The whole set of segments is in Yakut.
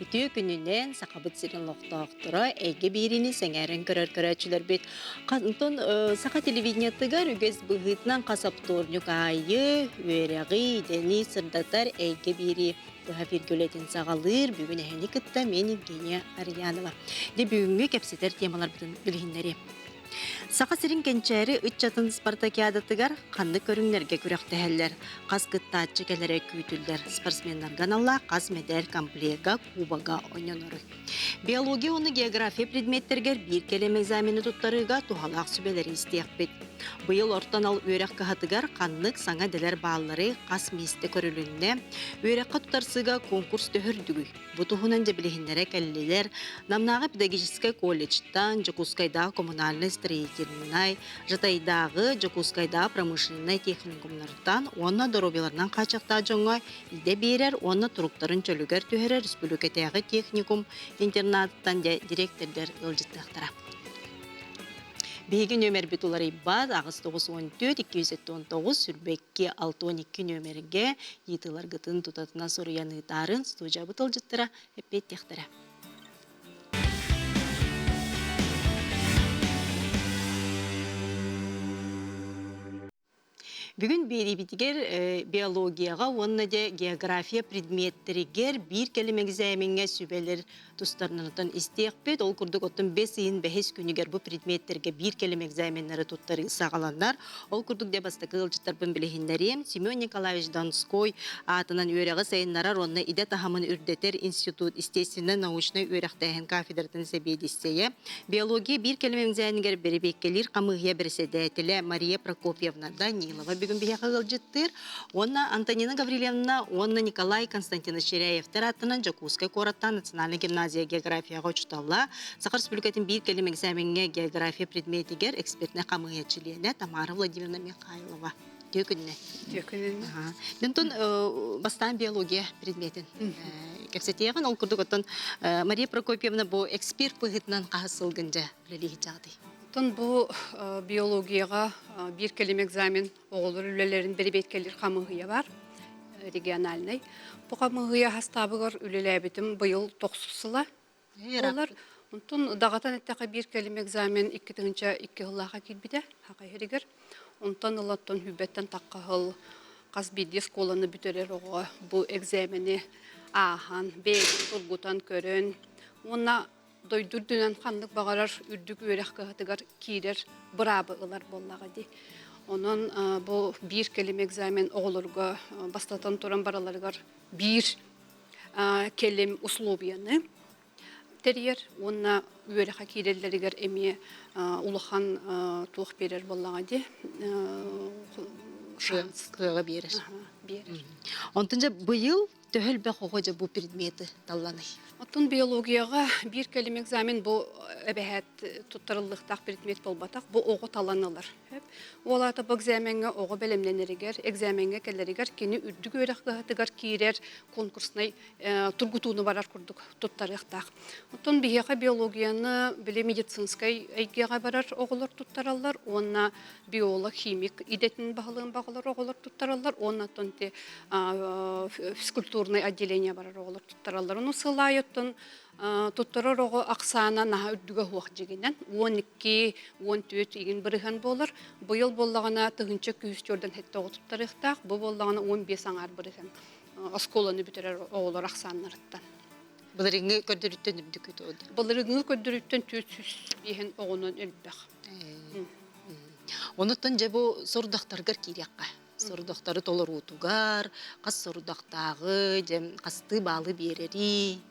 Үтүө күнүнэн Сахабыт сирин олохтоохторо эйгэ биэриини сэҥээрэн көрөр көрөөччүлэрбит. Онтон саха телевидениетыгар үгэс быһыытынан хас оптуорньук аайы үөрэҕи, идэни сырдатар эйгэ биэрии быһа эфиргэ үлэтин саҕалыыр. Бүгүн эһэни кытта мен Евгения Арьянова. Дьэ бүгүҥҥү кэпсэтэр темаларбытын билиһиннэриэм. Саха сирин кэнчээри ыччатын спартакиадатыгар ханнык көрүҥнэргэ күрэхтэһэллэр, хас кыттааччы кэлэрэ күүтүллэр, спортсменнарга аналлаах хас мэдээл комплега, кубога ойноноруй. Биология уонна география предметтэригэр биир кэлим экзамены туттарыыга туһалаах сүбэлэри истиэхпит. Быйыл орто анал үөрэх кыһатыгар ханнык саҥа идэлэр бааллары хас миэстэ көрүлүннэ, үөрэххэ туттарсыыга конкурс төһөрдүгүй? Бу туһунан дьэ билиһиннэрэ кэллилэр Намнааҕы педагогическай колледжтан, Дьокуускайдааҕы коммунальнай строительнай, Жатайдааҕы, Дьокуускайдааҕы промышленнай техникумнартан уонна доруобуйаларынан хааччахтаах дьоҥҥо идэ биэрэр уонна туруктарын чөлүгэр түһэрэр республикатааҕы техникум интернатыттан дьэ дириэктэрдэр ыалдьыттыахтара. Биһиги нүөмэрбит уларыйбат 894 279 22 62 нүөмэргэ ыйытыыларгытын тутатына суруйан ыытаарын студиябыт тылдьыттара эппиэттиэхтэрэ. Бүгүн биэриибитигэр биологияҕа уонна дьэ география предметтэригэр биир кэлим экзамеҥҥа сүбэлэр тустарынан истиэхпит. Ол курдук оттон бэс ыйын бэһис күнүгэр бу предметтэргэ биир кэлим экзаменнары туттарыы саҕаланар. Ол курдук дьэ бастакы ыалдьыттарбын билиһиннэриэм. Семен Николаевич Донской аатынан үөрэҕи сайыннарар уонна идэ таһымын үрдэтэр институт естественно-научнай үөрэхтээһин кафедратын сэбиэдиссэйэ, биология биир кэлим экзаменигэр бэрэбиэркэлиир хамыыһыйа бэрэссэдээтэлэ Мария Прокопьевна Данилова бүгүн биһиэхэ ыалдьыттыыр. Уонна Антонина Гаврильевна уонна Николай Константинович Чиряевтэр ааттынан Дьокуускай куораттан Национальнай гимназия географияҕа учууталла, Саха Республикатын биир кэлим экзамеҥҥа география предметигэр экспертнэй хамыыһыйа чилиэнэ Тамара Владимировна Михайлова. Үтүө күнүнэн. Үтүө күнүнэн. Онтон бастаан биология предметин кэпсэтиэҕин. Ол курдук оттон Мария Прокопьевна бу эксперт быһыытынан хаһыс сылгын дьэ үлэлии сылдьаҕытый? Оттон бу биологияҕа биир кэлим экзамен оҕолор үлэлэрин бэрэбиэркэлиир хамыыһыйа бар, региональнай. Бу хамыыһыйа хастаабыгар үлэлээбитим быйыл тохсус сыла буолар. Онтон даҕатан эттэххэ биир кэлим экзамен 2002 сыллаахха киирбитэ Хаха иһэригэр. Онтон ылаттан сүүрбэттэн тахха сыл хас биирдии оскуоланы бүтэрэр оҕо бу экзамени ааһан, бэйэтин тургутан көрөн уонна дойду үрдүнэн ханнык баҕарар үрдүк үөрэх кыһатыгар киирэр быраабы ылар буоллаҕа дии. Онон бу биир кэлим экзамен оҕолорго бастатан туран бараларыгар биир кэлим условияны тэрийэр уонна үөрэххэ киирэллэригэр эмиэ улахан туох биэрэр буоллаҕа дии шанс кыаҕы биэрэр. Биэрэр. Онтон дьэ быйыл Төһө элбэх оҕо дьэ бу предмети талланый? Оттон биологияҕа биир кэлим экзамен бу эбэһээт туттарыллыахтаах предмет буолбатах, бу оҕо талан ылар. Ол аата бу экзамеҥҥа оҕо бэлэмнэнэригэр, экзамеҥҥа кэлэригэр кини үрдүк үөрэх кыһатыгар киирэр конкурснай тургутууну барар курдук туттарыахтаах. Оттон биһиэхэ биологияны били медицинскэй эйгэҕэ барар оҕолор туттараллар уонна биолог, химик идэтин баһылыан баҕалар оҕолор туттараллар уонна оттон ити физкультурнай отделение барар оҕолор туттараллар. Ону сыл аайы оттон туттарар оҕо ахсаана наһаа үрдүгэ суох дьигинэн 12, 14 игин бырыһан буолар. Быйыл буоллаҕына тыһыынча күүс чуордан сэттэ оҕо туттарыахтаах. Бу буоллаҕына 15 аҥаар бырыһан оскуоланы бүтэрэр оҕолор ахсааннарыттан. Былырыыҥҥы көрдөрүүттэн үрдүк Былырыыҥҥы көрдөрүүттэн 405 оҕонон элбэх. Онуттан дьэ бу сорудахтаргар киириэххэ. Сорудахтары толоруутугар, хас сорудахтааҕы, дьэ хастыы баалы биэрэрий?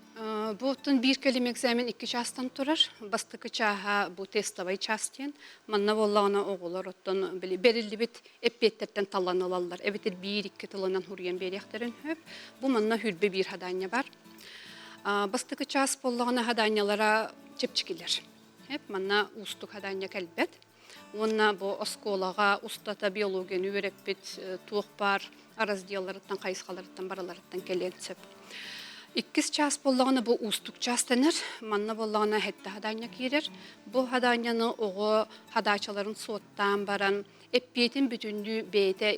Бу оттон биир кэлим экзамен икки чаастан турар. Бастакы чааһа бу тестовай чаас диэн. Манна буоллаҕына оҕолор оттон били бэриллибит эппиэттэртэн талан ылаллар. Эбэтэр биир-икки тылынан суруйан биэриэхтэрин сөп. Бу манна хүрбэ биир хадаанньа бар. Бастакы чаас буоллаҕына хадаанньалара чэпчэкилэр. Манна уустук хадаанньа кэлбэт. Уонна бу оскуолаҕа устата биологияны үөрэппит туох баар разделларыттан, хайысхаларыттан барыларыттан кэлиэн сөп. Иккис чаас буоллаҕына бу уустук чаас дэнэр. Манна буоллаҕына сэттэ хадаанньа киирэр. Бу хадаанньаны оҕо хадаачаларын суоттаан баран эппиэтин бүтүннүү бэйэтэ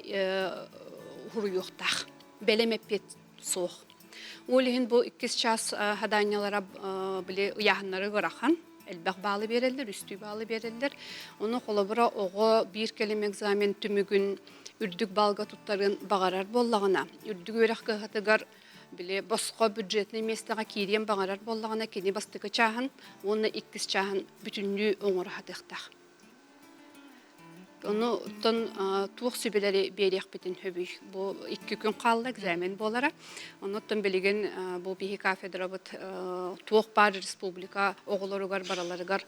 суруйуохтаах. Бэлэм эппиэт суох. Ол иһин бу иккис час хадаанньалара били ыйааһыннары ыарахан, элбэх баалы биэрэллэр, үстүү баалы биэрэллэр. Ону холобура оҕо биир кэлим экзамен түмүгүн үрдүк баалга туттарын баҕарар буоллаҕына, үрдүк үөрэх кыһатыгар били босхо бюджетнай миэстэҕэ киириэн баҕарар буоллаҕына, кини бастакы чааһын уонна иккис чааһын бүтүннүү оҥоро сатыахтаах. Ону оттон туох сүбэлэри биэриэхпитин сөбүй? Бу икки күн хаалла экзамен буолара. Онуттан билигин бу биһи кафедрабыт туох баар республика оҕолоругар бараларыгар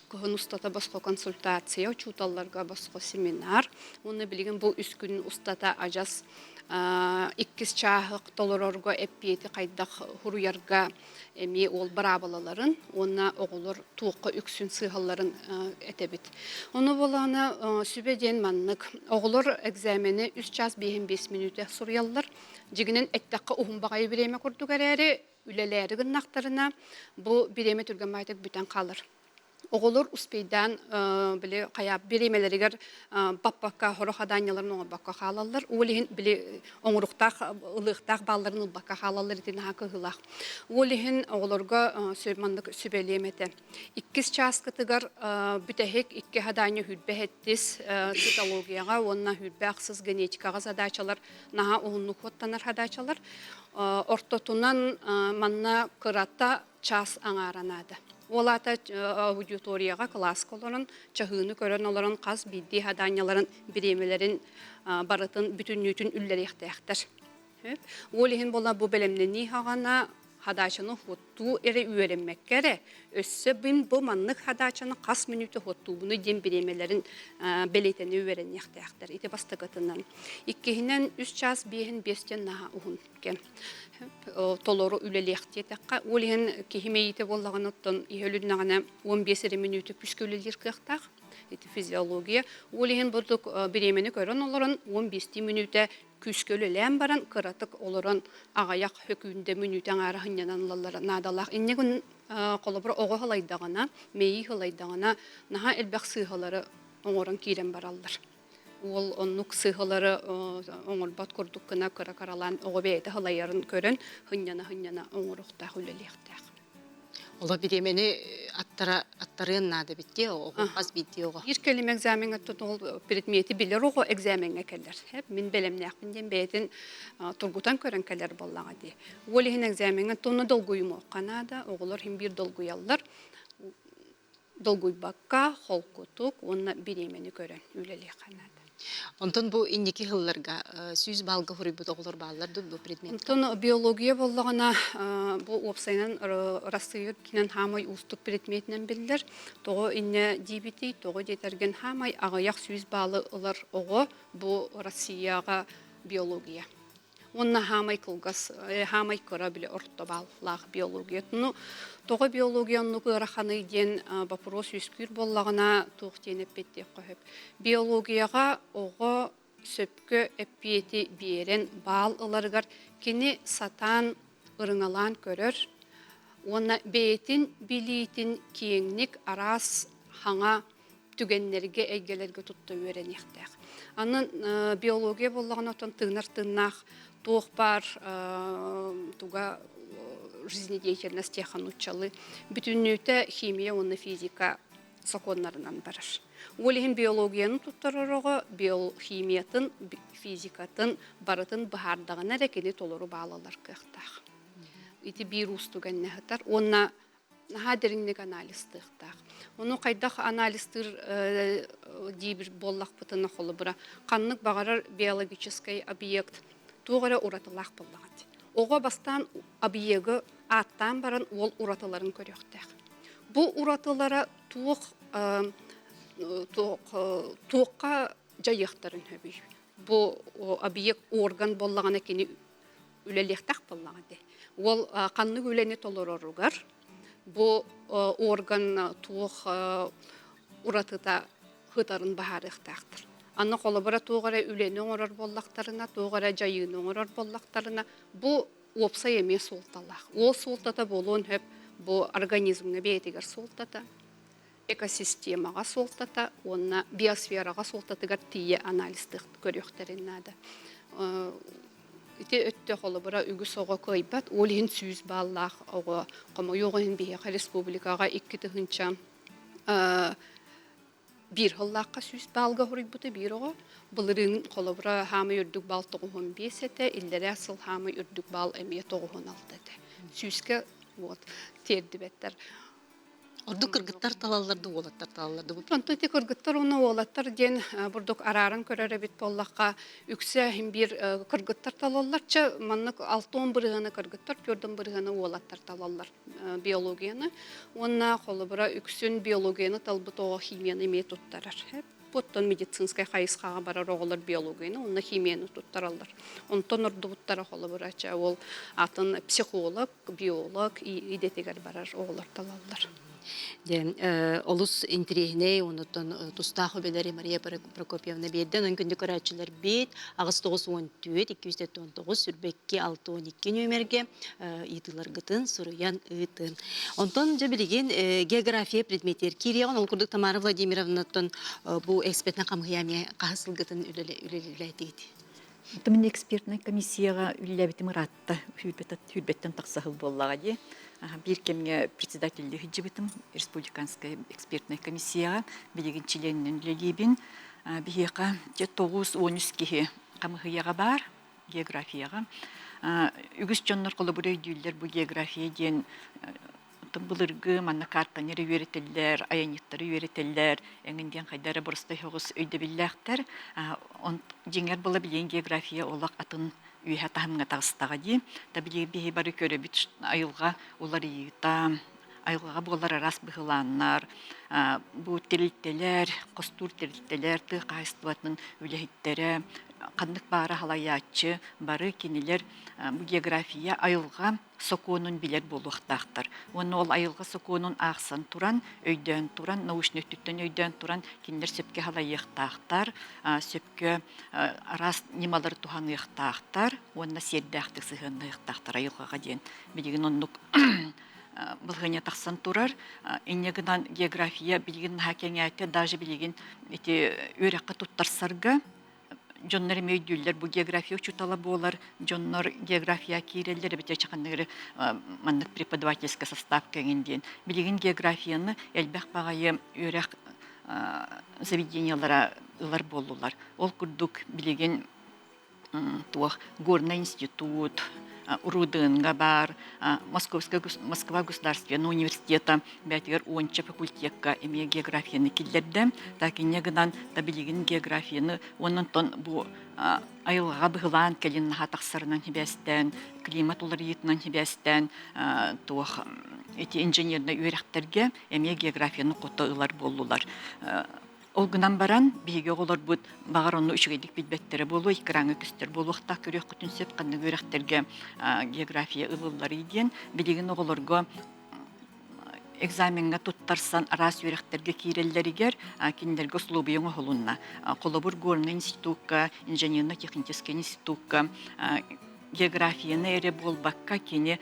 кыһын устата босхо консультация, учууталларга босхо семинар. Уонна билигин бу үс күн устата адьас иккис чааһы толорорго эппиэти хайдах хуруйарга эмиэ уол быраабылаларын уонна оҕолор туохха үксүн сыыһалларын этэбит. Ону буолаана сүбэ диэн маннык. Оҕолор экзамени үс час биэһин биэс мүнүүтэ суруйаллар. Дьигинэн эттэххэ уһун баҕайы бириэмэ курдук эрээри, үлэлээри гыннахтарына бу бириэмэ түргэн баҕайытык бүтэн хаалар. Оҕолор успейдаан били хайа бириэмэлэригэр баппакка хорох хадаанньаларын оҥорбокко хаалаллар. Ол иһин били оҥоруктаах ылыахтаах баалларын ылбакка хаалаллар ити наһаа кыһыылаах. Ол иһин оҕолорго маннык сүбэлиэм этэ. Иккис чааскытыгар бүтэһик икки хадаанньа хүрбэ хэттис цитологияҕа уонна хүрбэ ахсыс генетикаҕа задачалар наһаа уһуннук хуоттанар хадаачалар. Ортотунан манна кырата час аҥаара наада. Ол аата аудиторияҕа кылааска олорон, чаһыыны көрөн олорон хас биирдии хадаанньаларын бириэмэлэрин барытын бүтүннүүтүн үллэриэхтээхтэр. Ол иһин буола бу бэлэмнэнии хаҕана хадаачаны хуоттуу эрэ үөрэммэккэ эрэ, өссө бин бу маннык хадаачаны хас мүнүүтэ хуоттуубуну диэн бириэмэлэрин бэлиэтэни үөрэниэхтээхтэр. Ити бастакытынан. Иккиһинэн, үс час биэһин биэстэн наһаа уһун кэм. Толору үлэлиэх диэтэххэ, ол иһин киһи мэйиитэ буоллаҕына, оттон иһэ өлүннэҕинэ 15 эрэ мүнүүтэ күүскэ үлэлиир кыахтаах. Ити физиология. Ол иһин бурдук бириэмэни көрөн олорон 15 мүнүүтэ күүскэ үлэлээн баран, кыратык олорон аҕыйах хөкүүндэ мүнүүтэ аҥаара сынньанан ылаллара наадалаах. Инньэ гын холобур оҕо ылайдаҕына, мэйии ылайдаҕына, наһаа элбэх сыыһалары оҥорон киирэн бараллар. Уол оннук сыыһалары оҥорбот курдук гына кыра-кыралаан оҕо бэйэтэ ылайарын көрөн, сынньана-сынньана оҥоруохтаах, үлэлиэхтээх. Оло бириэмэни аттара аттарыан наада эбит дии оҕо хас биирдии оҕо. Биир кэлим экзамеҥҥа ол предмети билэр оҕо экзамеҥҥа кэлэр. Мин бэлэмнээхпин диэн бэйэтин тургутан көрөн кэлэр буоллаҕа дии. Ол иһин экзамеҥҥа тонна долгуйумуохха наада. Оҕолор иһин биир долгуйаллар. Долгуйбакка, холкутук уонна бириэмэни көрөн үлэлиэххэ наада. Онтон бу инники сылларга сүүс баалга суруйбут оҕолор бааллар дуо бу предметка? Онтон биология буоллаҕына бу уопсайынан Арассыыйа үрдүнэн хаамай уустук предметинэн биллэр. Тоҕо инньэ диибитий? Тоҕо диэтэргин хаамай аҕыйах сүүс баалы ылар оҕо бу Россияҕа биология. Уонна хаамай кылгас, хаамай кыра били орто бааллаах биология. Ну, тоҕо биология оннук ыараханый диэн вопрос үөскүүр буоллаҕына туох диэн эппиэттиэххэ сөп. Биологияҕа оҕо сөпкө эппиэти биэрэн баал ыларыгар кини сатаан ырыҥалаан көрөр уонна бэйэтин билиитин киэҥник араас хаҥа түгэннэргэ, эйгэлэргэ тутта үөрэниэхтээх. Аны биология буоллаҕына оттон тыынар тыыннаах туох баар туга жизнедеятельность диэххэ нууччалыы бүтүннүүтэ химия уонна физика сокуоннарынан барар. Ол иһин биологияны туттарар оҕо биохимиятын, физикатын барытын быһаардаҕына эрэ кини толору баалалар кыахтаах. Ити биир уустук эннэһитэр. Уонна наһаа дириҥник анализтыахтаах. Ону хайдах анализтыыр диибир буоллахпытына холобура ханнык баҕарар биологическай объект туох эрэ уратылаах буоллаҕа дии. Оҕо бастаан объегы ааттаан баран уол уратыларын көрүөхтээх. Бу уратылара туох туохха дьайыахтарын сөбүй? Бу объект орган буоллаҕына кини үлэлиэхтээх буоллаҕа дии. Уол ханнык үлэни толороругар бу орган туох уратыта сытарын быһаарыахтаахтар. Аны холобура туох эрэ үлэни оҥорор буоллахтарына, туох эрэ дьайыыны оҥорор буоллахтарына, бу уопсай эмиэ суолталаах. Уол суолтата буолуон сөп бу организмҥа бэйэтигэр суолтата, экосистемаҕа суолтата уонна биосфераҕа суолтатыгар тиийэ анализтыах көрүөхтэрин наада. Ити өттө холобура үгүс оҕо кыайбат, ол иһин 100 бааллаах оҕо хомойуох иһин биһиэхэ республикаҕа 2000 биир сыллаахха 100 баалга хоруйбута биир оҕо. Былырыын холобура хаамай үрдүк баал 95 этэ, иллэрээ сыл хаамай үрдүк баал эмиэ 96 этэ. Сүүскэ вот тиэрдибэттэр. Ордук кыргыттар талаллар да уолаттар талаллар да. Онтон ити кыргыттар уонна уолаттар диэн бурдук арааран көрөр эбит буоллахха, үксэ иһин биир кыргыттар талаллар. Чэ, маннык 60 бырыһыана кыргыттар, 40 бырыһыана уолаттар талаллар биологияны. Уонна холобура үксүн биологияны талбыт оҕо химияны эмиэ туттарар. Оттон медицинскэй хайысхаҕа барар оҕолор биологияны уонна химияны туттараллар. Онтон ордубуттара холобура чэ ол атын психолог, биолог идэтигэр барар оҕолор талаллар. Диэн олус интириэһинэй онуттан тустаах үбэлэри Мария Прокопьевна биэрдэ. Онон күндү көрөөччүлэрбит 894 249 сүрбэкки 62 нүөмэргэ ыйытыыларгытын суруйан ыытын. Онтон дьэ билигин география предметигэр киириэҕин. Ол курдук Тамара Владимировнаттан бу экспертнэй хамыһыйа эмиэ хаһыс сылгытын үлэлээтигит? Мин экспертнай комиссияҕа үлэлээбитим ыраатта, сүүрбэттэн тахса сыл буоллаҕа дии. Биир кэмҥэ председателлии сылдьыбытым республиканскай экспертнай комиссияҕа, билигин чилиэнинэн үлэлиибин. Биһиэхэ дьэ 93 киһи хамыһыйаҕа баар, географияҕа. Үгүс дьоннор холобур өйдүүллэр бу география диэн былыргы манна картаны эрэ үөрэтэллэр, айанньыттары үөрэтэллэр, эҥин диэн хайда эрэ боростой соҕус өйдөбүллээхтэр. Дьиҥэр була билигин география олох атын үөһэ таһымҥа таҕыстаҕа дии. Та билигин биһи бары көрөбүт айылҕа уларыйыыта, айылҕаҕа буолар араас быһылааннар, бу тэрилтэлэр, хостуур тэрилтэлэр, тыа хаһаайыстыбатын үлэһиттэрэ, ханнык баара халайааччы бары кинилэр бу география айылҕа сокуонун билэр буолуохтаахтар. Уонна ол айылҕа сокуонун аахсан туран, өйдөөн туран, научнай өттүттэн өйдөөн туран, кинилэр сөпкө халайыахтаахтар, сөпкө араас ньымалары туһаныахтаахтар уонна сиэрдээхтик сыһыаннаһыахтаахтар айылҕаҕа диэн билигин оннук балаһыанньа тахсан турар. Инньэ гынан география билигин наһаа кэҥээтэ, даже билигин ити үөрэххэ туттарсарга дьоннор эмиэ өйдүүллэр бу география учуутала буолар дьоннор география киирэллэр эбэтэр чаханныгы маннык преподавательскай состав кэҥин диэн билигин географияны элбэх баҕайы үөрэх заведениелара ылар буоллулар ол курдук билигин туох горный институт РУДН-га баар Московская Москва государственный университета бээтигэр уонча факультекка эмиэ географияны киллэрдэ. Так инньэ гынан да билигин географияны уонна онтон бу айылҕаҕа быһылаан кэлин наһаа тахсарынан сибээстээн, климат уларыйыытынан сибээстээн туох ити инженернэй үөрэхтэргэ эмиэ географияны хото ылар буоллулар. Ол гынан баран, биһиги оҕолорбут баҕар онно үчүгэйдик билбэттэрэ буолуо, экраҥҥа көстөр буолуохтаах көрүөххүтүн сөп ханнык үөрэхтэргэ география ылылларый диэн. Билигин оҕолорго экзамеҥҥа туттарсан араас үөрэхтэргэ киирэллэригэр кинилэргэ услуобуйа оҥоһулунна. Холобур, Горнай институкка, инженерно-техническэй институкка географияны эрэ буолбакка кини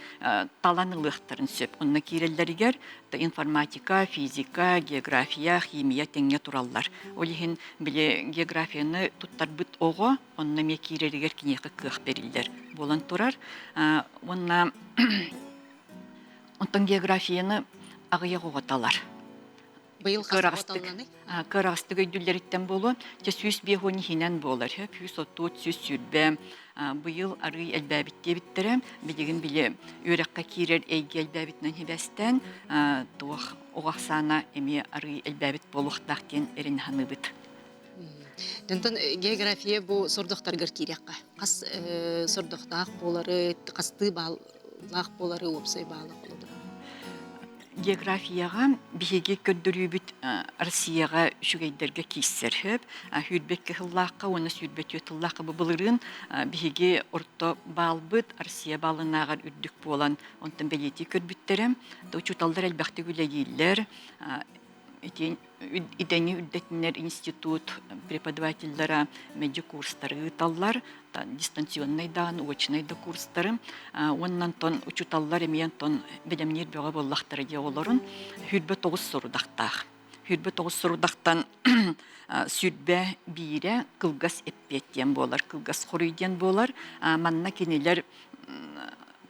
талан ылыахтарын сөп. Онно киирэллэригэр информатика, физика, география, химия тэҥҥэ тураллар. Ол иһин били географияны туттарбыт оҕо онно эмиэ киирэригэр киниэхэ кыах бэриллэр буолан турар. Уонна онтон географияны аҕыйах оҕо талар. Быйыл кыараҕастык кыараҕастык өйдүүллэриттэн буолуон чэ 150 иһинэн буолар 130 120 быйыл арыый элбээбит диэбиттэрэ билигин били үөрэххэ киирэр эйгэ элбээбитинэн сибээстээн туох оҕо ахсаана эмиэ арыый элбээбит буолуохтаах диэн эрэнэ саныыбыт. Онтон география бу сордохторгор киириэххэ. Хас сордохтоох буолары, хастыы бааллаах буолары уопсай баала холобура. Географияҕа биһиги көрдөрүүбүт Россияҕа үчүгэйдэргэ киирсэр сөп. Сүүрбэккэ сыллаахха уонна 24 сыллаахха бу былырыын биһиги орто баалбыт Россия баалынааҕар үрдүк буолан онтон бэлиэтии көрбүттэрэ. Учууталлар элбэхтик үлэлииллэр. Ити идэни үрдэтинэр институт преподавателлара мэлдьи курстары ыыталлар, дистанционнай даҕаны, очнай да курстары. Уонна онтон учууталлар эмиэ онтон бэлэмниир бөҕө буоллахтара дии оҕолорун. 29 сорудахтаах. 29 сорудахтан 21-э кылгас эппиэт диэн буолар, кылгас хоруй диэн буолар. Манна кинилэр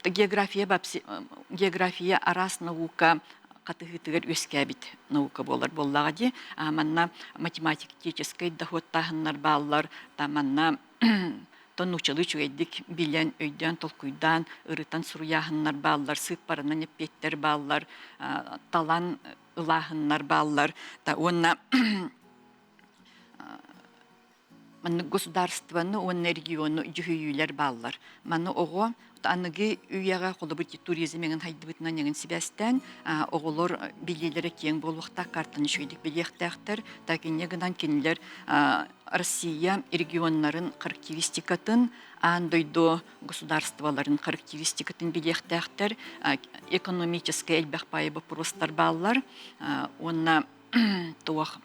география география араас наука хатыһыытыгар үөскээбит наука буолар буоллаҕа дии. Манна математическай дохуоттааһыннар бааллар, манна нууччалыы үчүгэйдик билэн, өйдөөн, толкуйдаан, ырытан суруйааһыннар бааллар, сыыппаранан эппиэттэр бааллар, талан ылааһыннар бааллар. Уонна маннык государствоны уонна региону дьүһүйүүлэр бааллар. Маны оҕо аныгы үйэҕэ холобур туризм эҥин хайдыбытынан эҥин сибээстээн оҕолор билиилэрэ киэҥ буолуохтаах, картаны үчүгэйдик билиэхтээхтэр. Так инньэ гынан кинилэр Россия регионнарын характеристикатын, аан дойду государстволарын характеристикатын билиэхтээхтэр, экономическай элбэх баайы боппуруостар бааллар уонна туох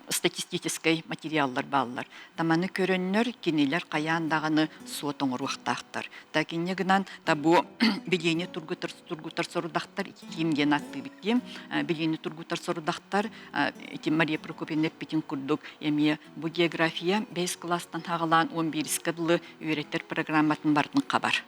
статистическай материаллар бааллар. Таманы көрөннөр кинилэр хайаан даҕаны суот оҥоруохтаахтар. Так инньэ гынан табу билиини тургутар тургутар сорудахтар ким диэн ааттыыбыт диэн билиини тургутар сорудахтар ити Мария Прокопьевна эппитин курдук эмиэ бу география бэс кылаастан хаҕалаан 11-ка дылы үөрэтэр программатын барытын хабар.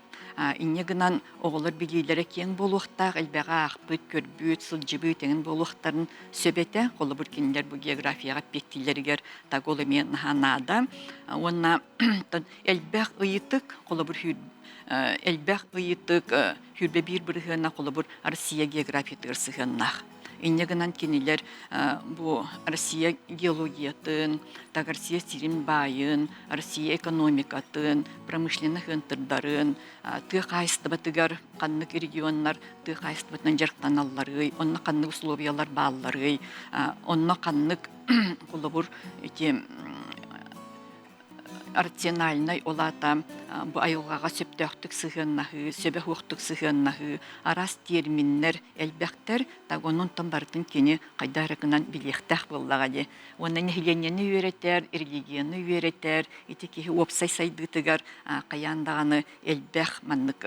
Инньэ гынан оҕолор билиилэрэ киэҥ буолуохтаах, элбэҕи аахпыт, көрбүт, сылдьыбыт эҥин буолуохтарын сөп этэ. Холобур, кинилэр бу географияҕа эппиэттииллэригэр тагол эмиэ наһаа наада. Уонна элбэх ыйытык, холобур, элбэх ыйытык 21 бырыһыана холобур Россия географиятыгар сыһыаннаах. Инньэ гынан кинилэр бу Россия геологиятын, так Россия сирин баайын, Россия экономикатын, промышленных ыантырдарын, тыа хаһаайыстыбатыгар ханнык регионнар тыа хаһаайыстыбатынан дьарыктаналларый, онно ханнык условиялар баалларый, онно ханнык холобур ити рациональнай ол аата бу айылҕаҕа сөптөөхтүк сыһыаннаһыы, сөбө суохтук сыһыаннаһыы, араас терминнэр элбэхтэр, так онон барытын кини хайдах эрэ гынан билиэхтээх буоллаҕа дии. Уонна нэһилиэнньэни үөрэтэр, религияны үөрэтэр, ити киһи уопсай сайдыытыгар хайаан даҕаны элбэх маннык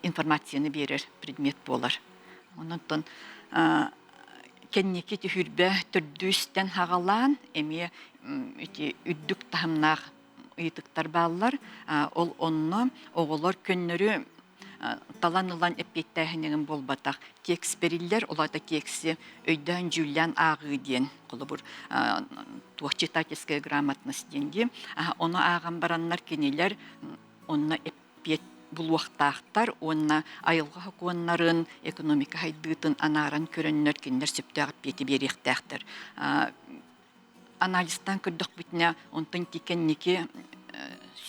информацияны биэрэр предмет буолар. Онон кэнники түһүрбэ төрдүстэн хаҕалаан эмиэ ити үрдүк таһымнаах ыйытыктар бааллар. Ол онно оҕолор көннөрү талан ылан эппиэттээһинигин буолбатах текст бэриллэр, ол аата текси өйдөөн-дьүүллээн ааҕыы диэн холобур туох читательская грамотность диэн дии. Ону ааҕан бараннар кинилэр онно эппиэт булуохтаахтар уонна айылҕа сокуоннарын, экономика сайдыытын анааран көрөннөр кинилэр сөптөөх эппиэти биэриэхтээхтэр. Анализтаан көрдөхпүтүнэ, онтон ити кэнники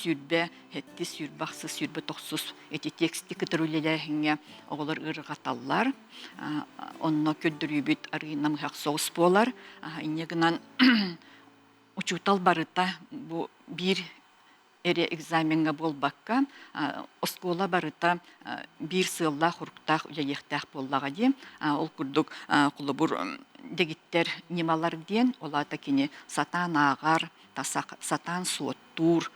27, 28, 29 ити тексти кытары үлэлээһиҥҥэ оҕолор ыарырҕаталлар. Онно көрдөрүүбүт арыый намыһах соҕус буолар. Инньэ гынан учуутал барыта бу биир эрэ экзамеҥҥа буолбакка, оскуола барыта биир сыаллаах-соруктаах үлэлиэхтээх буоллаҕа дии. Ол курдук, холобур, дэгиттэр ньымалар диэн, ол аата кини сатаан ааҕар, сатаан суоттуур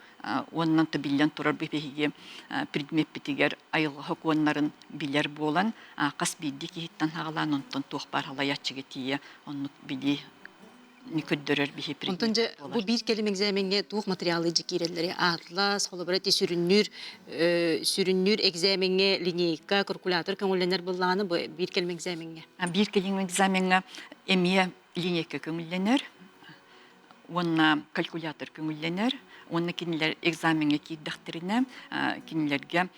уонна биллэн турар биһиги предмеппитигэр айылҕа сокуоннарын билэр буолан, хас биирдии киһиттэн саҕалаан онтон туох баар салайааччыга тиийэ оннук билии көрдөрөр биһи Онтон дьэ бу биир кэлим экзамеҥҥэ туох материалы дьэ киирэллэри атлас, холобура ити сүрүннүүр сүрүннүүр экзамеҥҥэ линейка, калькулятор көҥүллэнэр быллааны бу биир кэлим экзамеҥҥэ. Биир кэлим экзамеҥҥа эмиэ линейка көҥүллэнэр уонна калькулятор көҥүллэнэр уонна кинилэр экзамеҥҥа киирдэхтэринэ кинилэргэ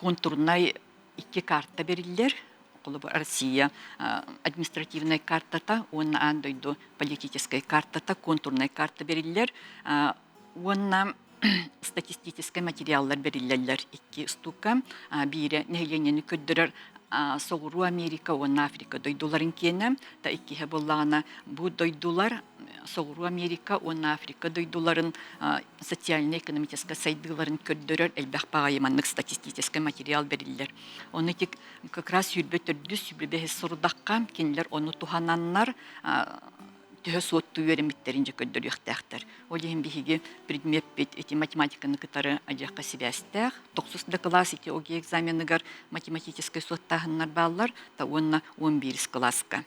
контурнай икки карта бэриллэр холобур Россия административнай картата уонна аан дойду политическай картата контурнай карта бэриллэр уонна статистическай материаллар бэриллэллэр икки устуука биирэ нэһилиэнньэни көрдөрөр Соҕуруу Америка уонна Африка дойдуларын киэнэ та иккиһэ буоллаҕына бу дойдулар Соҕуруу Америка уонна Африка дойдуларын социальнай-экономическай сайдыыларын көрдөрөр элбэх баҕайы маннык статистическай материал бэриллэр. Ону ити как раз 24 25 сорудахха кинилэр ону туһананнар төһө суоттуу үөрэммиттэрин дьэ көрдөрүөхтээхтэр. Ол иһин биһиги предмеппит ити математиканы кытары адьыахха сибээстээх. Тохсус да кылаас ити ОГЭ экзаменыгар математическай суоттааһыннар бааллар, та уонна 11 кылааска.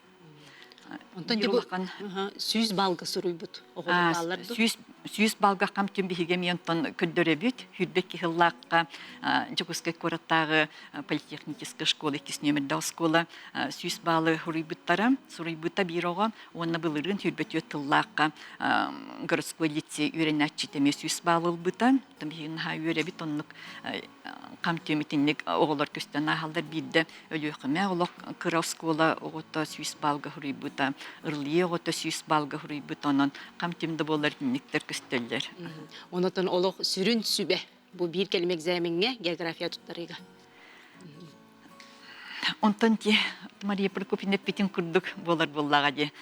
Онтон Биир бу улахан 100 балга суруйбут оҕолор бааллар ду? 100 балга хам түм биһиги эмиэ онтон көрдөрөбүт. Хүрбэт киһиллаахха Дьокуускай куораттааҕы политехническая школа иккис нүөмэрдээх оскуола 100 баалы суруйбуттара. Суруйбута биир оҕо уонна былырыын 24 тыллаахха городской лицей үөрэнээччитэ эмиэ 100 баал ылбыта. Оттон биһиги наһаа үөрэбит оннук хам түм итинник оҕолор көстөн ааһаллар биирдэ Өлүөхүмэ олох кыра оскуола оҕото 100 баалга суруйбута, Ырлыйа оҕото 100 баалга суруйбута, онон хам-түм да буолар итинниктэр көстөллөр. Онотон олох сүрүн сүбэ бу биир кэлим экзамеҥҥэ география туттарыыга. Онтон ти Мария Прокопьевна эппитин курдук буолар буоллаҕа дии.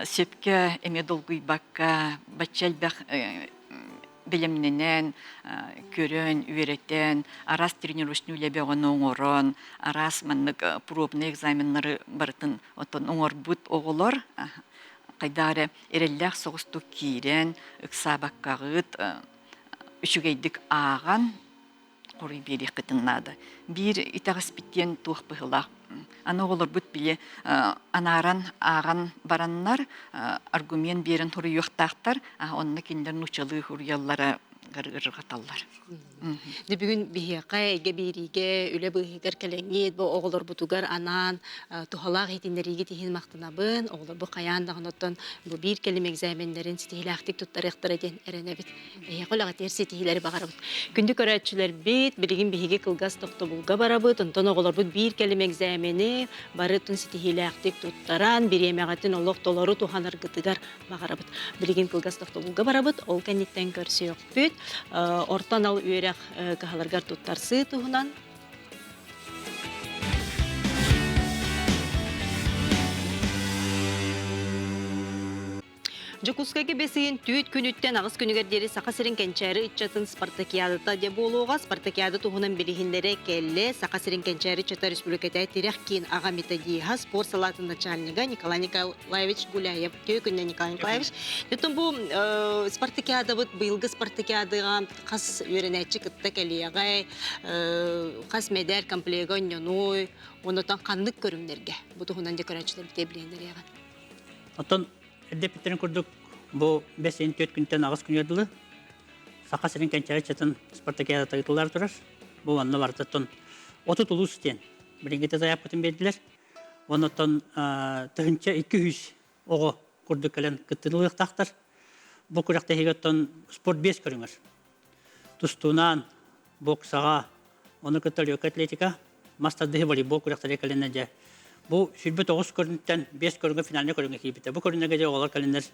Сөпкө эмиэ долгуйбакка, бачча элбэх бэлэмнэнэн, көрөн, үөрэтэн, араас тренировочный үлэ бөҕөнү оҥорон, араас маннык пробный экзаменнары барытын оттон оҥорбут оҕолор хайдах эрэ эрэллээх соҕустук киирэн, ыксаабаккаҕыт үчүгэйдик ааҕан хоруй биэриэххитин наада. Биир итэҕэспит диэн туох быһыылаах. Аны оҕолорбут били анааран ааҕан бараннар аргумент биэрэн суруйуохтаахтар, онно кинилэр нууччалыы суруйаллара ырҕаталлар. Дьэ бүгүн биһиэхэ эйгэ биэриигэ үлэ быыһыгар кэлэҥҥит бу оҕолорбутугар анаан туһалаах иһитиннэриигит иһин махтанабын. Оҕолорбут хайаан даҕаны оттон бу биир кэлим экзаменнэрин ситиһиилээхтик туттарыахтара диэн эрэнэбит. Эһиэхэ үлэҕитигэр ситиһиилэри баҕарабыт. Күндү көрөөччүлэрбит, билигин биһиги кылгас тохтобулга барабыт, онтон оҕолорбут биир кэлим экзамени барытын ситиһиилээхтик туттаран, бириэмэҕитин олох толору туһанаргытыгар баҕарабыт. Билигин кылгас тохтобулга барабыт, ол кэнниттэн көрсүөхпүт. Орто анал үөрэх кыһаларыгар туттарсыы туһунан Дьокуускайга бэс ыйын түүт күнүттэн аҕыс күнүгэр диэри Саха сирин кэнчээри ыччатын спартакиадата дьэ буолуоҕа. Спартакиада туһунан билиһиннэрэ кэллэ. Саха сирин кэнчээри ыччата республиката тирэх киин аҕа методиһа, спорт салаатын начальнига Николай Николаевич Гуляев. Үтүө күннэ Николай Николаевич. Оттон бу спартакиадабыт быйылгы спартакиадаҕа хас үөрэнээччи кытта кэлиэҕэй, хас мэдээр комплега онньонуой, оннотон ханнык көрүҥнэргэ бу туһунан дьэ көрөөччүлэр битэ билиһиннэриэҕин. Оттон Эрдэ эппиттэрин курдук, бу 5-4 күнтэн аҕыс күнүгэр дылы Саха сирин кэнчээри ыччатын спартакиадата ыытыллар турар. Бу манна барытыттан 30 улуус диэн билиҥҥитэ заявкатын биэрдилэр. Оннуттан 1200 оҕо курдук кэлэн кыттыылыахтаахтар. Бу күрэхтэһиигэ оттон спорт биэс көрүҥэр. Тустуунаан, боксаҕа, ону кытта легкая атлетика, мас тардыһыы волейбол күрэхтэрэ кэлэннэр дьэ бу 29 көрүҥтэн 5 көрүҥэ финальнай көрүҥҥэ киирбитэ. Бу көрүҥнэргэ дьэ оҕолор кэлэннэр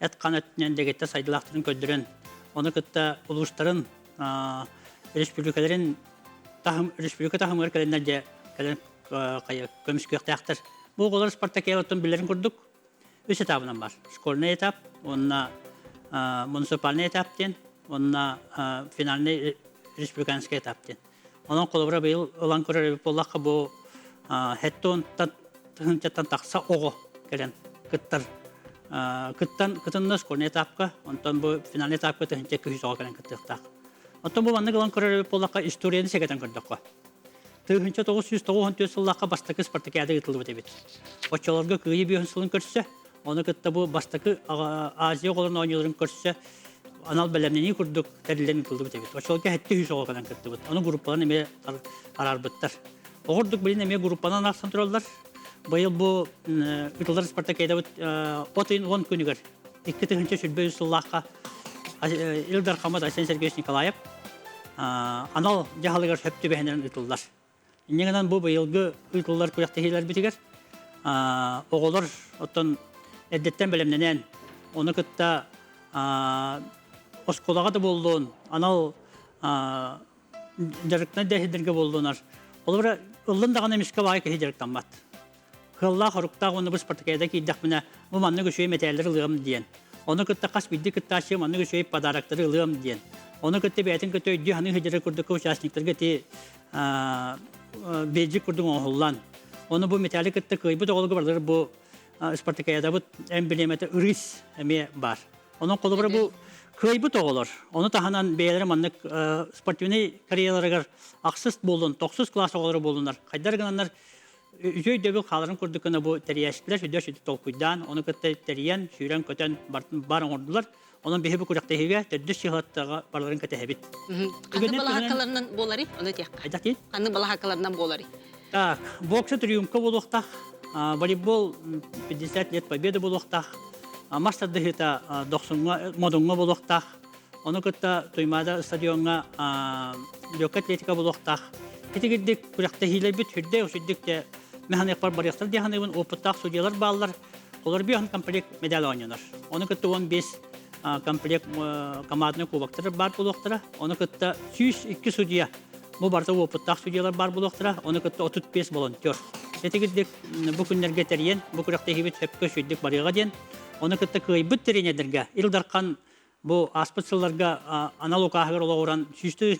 эт-хаан өттүнэн дэгиттэр сайдыылаахтарын көрдөрөн, ону кытта улуустарын, республикаларын таһым, республика таһымыгар кэлэннэр дьэ кэлэн көмүскүөхтээхтэр. Бу оҕолор спартакиадаттан билэрин курдук үс этабынан бар. Школьный этап, уонна муниципальный этап диэн, уонна финальный республиканский этап диэн. Онон холобура быйыл ылан көрөр эбит буоллахха бу хэттуонтан тыһыынчаттан тахса оҕо кэлэн кыттар кыттан кытынна школьный этапка, онтон бу финальный этапка 1200 оҕо кэлэн кыттыахтаах. Оттон бу маннык ылан көрөр эбит буоллахха историяны сэгэтэн көрдөххө. 1994 сыллаахха бастакы спартакиада ыытыллыбыт эбит. Оччолорго Кыайыы биэһин сылын көрсө, ону кытта бу бастакы Азия оҕолорун оонньууларын көрсө анал бэлэмнэнии курдук тэриллэн ыытыллыбыт эбит. Оччолорго 700 оҕо кэлэн кыттыбыт. Ону группаларын эмиэ араарбыттар. Оҕордук билин эмиэ группанан арахсан тураллар. Быйыл бу ыытыллар спартакиадабыт от ыйын 10 күнүгэр 2023 сыллаахха Ил Дархаммыт Айсен Сергеевич Николаев анал дьаһалыгар сөп түбэһинэн ыытыллар. Инньэ гынан бу быйылгы ыытыллар күрэхтэһиилэрбитигэр оҕолор оттон эрдэттэн бэлэмнэнэн, ону кытта оскуолаҕа да буоллун, анал дьарыктанар дэһидэргэ буоллунар. Олора ыллын даҕаны эмискэ баай киһи дьарыктаммат. Кыаллаах, оруктаах уонна бу спартакиада киирдэхпинэ, бу маннык үчүгэй мэтээллэри ылыам диэн. Ону кытта хас биирдии кыттааччы маннык үчүгэй подароктары ылыам диэн. Ону кытта бэйэтин кытта өйдүү саныы сылдьар курдук участниктарга ити бейджик курдук оҥоһуллан. Ону бу мэтээли кытта кыайбыт оҕолорго барылар бу спартакиадабыт эмблемэтэ ырыс эмиэ баар. Онон холобура бу кыайбыт оҕолор, ону таһынан бэйэлэрэ маннык спортивнай карьераларыгар ахсыс буоллун, тохсус класс оҕолоро буоллунар, хайдар гынаннар. Үтүө өйдөбүл хааларын курдук гына бу тэрийээччилэр сүрдээх сүрдүк толкуйдаан, ону кытта тэрийэн, сүүрэн-көтөн бар оҥордулар. Онон биһи бу күрэхтэһиигэ төрдүс сыһыаттаҕа барыларын кэтэһэбит. Ханнык балаһааккаларынан буоларый? Ону этиэххэ. Хайдах диин? Ханнык балаһааккаларынан буоларый? Так, бокса триумфка буолуохтаах, волейбол 50 лет победы буолуохтаах, мас тардыһыыта Дохсуҥҥа, Модуҥҥа буолуохтаах, ону кытта Туймаада стадиоҥҥа легкая атлетика буолуохтаах. Итигирдик күрэхтэһиилэрбит сүрдээх үчүгдүк те механикпар барыахтар дии саныыбын, опыттаах судьялар бааллар. Олор биһан комплект медаль оонньонор. Ону кытта 15 комплект командный кубоктар баар буолуохтара. Ону кытта 102 судья бу барыта опыттаах судьялар баар буолуохтара. Ону кытта 35 волонтер. Итигирдик бу күннэргэ тэрийэн, бу күрэхтэһиибит сөпкө сүрдүк барыаҕа диэн, ону кытта кыайбыт тренердэргэ Ил Дархан Бу ааспыт сылларга анал укааһыгар олоҕуран 100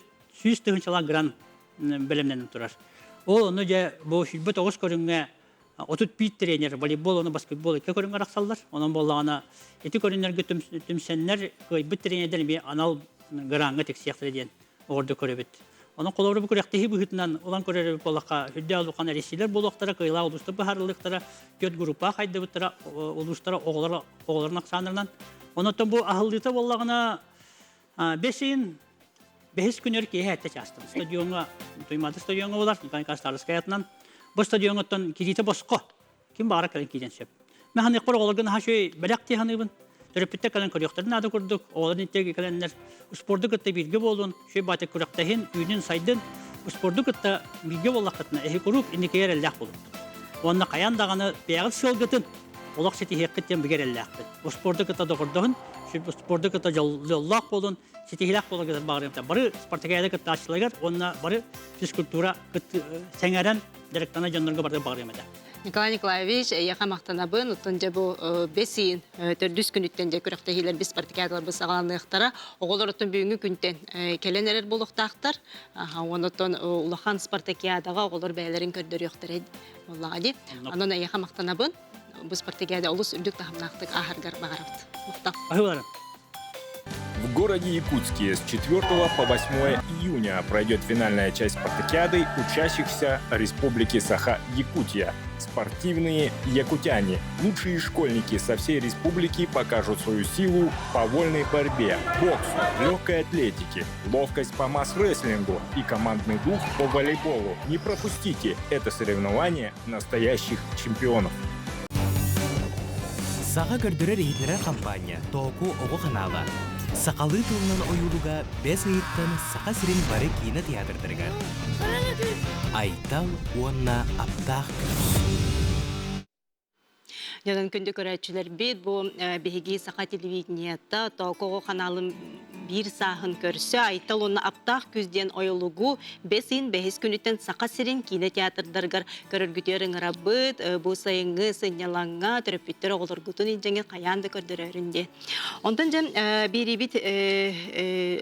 тыһыынчалаах грант бэлэмнэнэн турар. Ол ону дьэ бу 29 көрүҥҥэ 31 тренер волейбол уонна баскетбол икки көрүҥҥэ арахсаллар. Онон буоллаҕына ити көрүҥнэргэ түмсэннэр кыайбыт тренердэр эмиэ анал граҥҥа тиксиэхтэрэ диэн оҕордо көрөбүт. Онон холобура бу күрэхтэһии быһыытынан улан көрөр буоллахха үрдээх улахан эрийсиилэр буолуохтара, кыайыылаах улуустар быһаарыллыахтара, түөрт группаҕа хайдыбыттара, улуустара оҕолор оҕолорун ахсааннарынан. Онон бу аһыллыыта буоллаҕына бэс ыйын бэһис күнүгэр киэһэ этэ чаастан стадиоҥҥа Туймаада стадиоҥҥа буолар Николай Старскай атынан бу стадиоҥҥоттон кириитэ босхо ким баҕара кэлэн киирэн сөп. Мен ханыахпар оҕолорго наһаа үчүгэй бэлэх дии саныыбын. Төрөппүттэр кэлэн көрүөхтэрин наада курдук, оҕолор интиги кэлэннэр спорду кытта бииргэ буолун, үчүгэй баатык күрэхтэһин, үүнүн, сайдын, спорду кытта бииргэ буоллаххытына эһи куруук инникигэ эрэллээх буолуохтун. Уонна хайаан даҕаны бэйэҕит сыалгытын олох ситиһиэххит диэн бигэ эрэллээхпит. Спорду кытта доҕордоһун, спорду кытта дьоллоох буолун, ситиһиилээх буоларгытын баҕарыам. Бары спартакиада кыттааччыларыгар уонна бары физкультура сэҥээрэн дьарыктана дьоннорго барыта баҕарыам этэ. Николай Николаевич, эйиэхэ махтанабын. Оттон дьэ бу бэс ыйын төрдүс күнүттэн дьэ күрэхтэһиилэр бис спартакиадаларбыт саҕаланыахтара. Оҕолор оттон бүгүҥҥү күнтэн кэлэн эрэр буолуохтаахтар. Онон улахан спартакиадаҕа оҕолор бэйэлэрин көрдөрүөхтэрэ буоллаҕа дии. Онон эйиэхэ махтанабын. Бу спартакиада олус үрдүк таһымнаахтык ааһаргар баҕарабыт. Махтал. Баһыыларым. В городе Якутске с 4 по 8 июня пройдет финальная часть спартакиады учащихся Республики Саха-Якутия. Спортивные якутяне, лучшие школьники со всей республики покажут свою силу по вольной борьбе, боксу, легкой атлетике, ловкость по мас-рестлингу и командный дух по волейболу. Не пропустите это соревнование настоящих чемпионов. Саха көрдөрөр иһитиннэрэр хампаанньа Тооку оҕо ханаала сахалыы тылынан ойуулуга бэс ыйыттан Саха сирин бары киинэ театрдарыгар Айтал уонна Аптаах күүс. Дьонун күндү көрөөччүлэрбит, бу биһиги Саха телевидениета Тоокоҕо ханаалын биир сааһын көрсө Айтал уонна Аптаах күүс диэн ойулугу бэс ыйын бэһис күнүттэн Саха сирин киинэ театрдарыгар көрөргүтүгэр ыҥырабыт. Бу сайыҥҥы сынньалаҥҥа төрөппүттэр оҕолоргутун илдьэҥҥит хайаан да көрдөрөөрүн диэн. Онтон дьэ биэриибит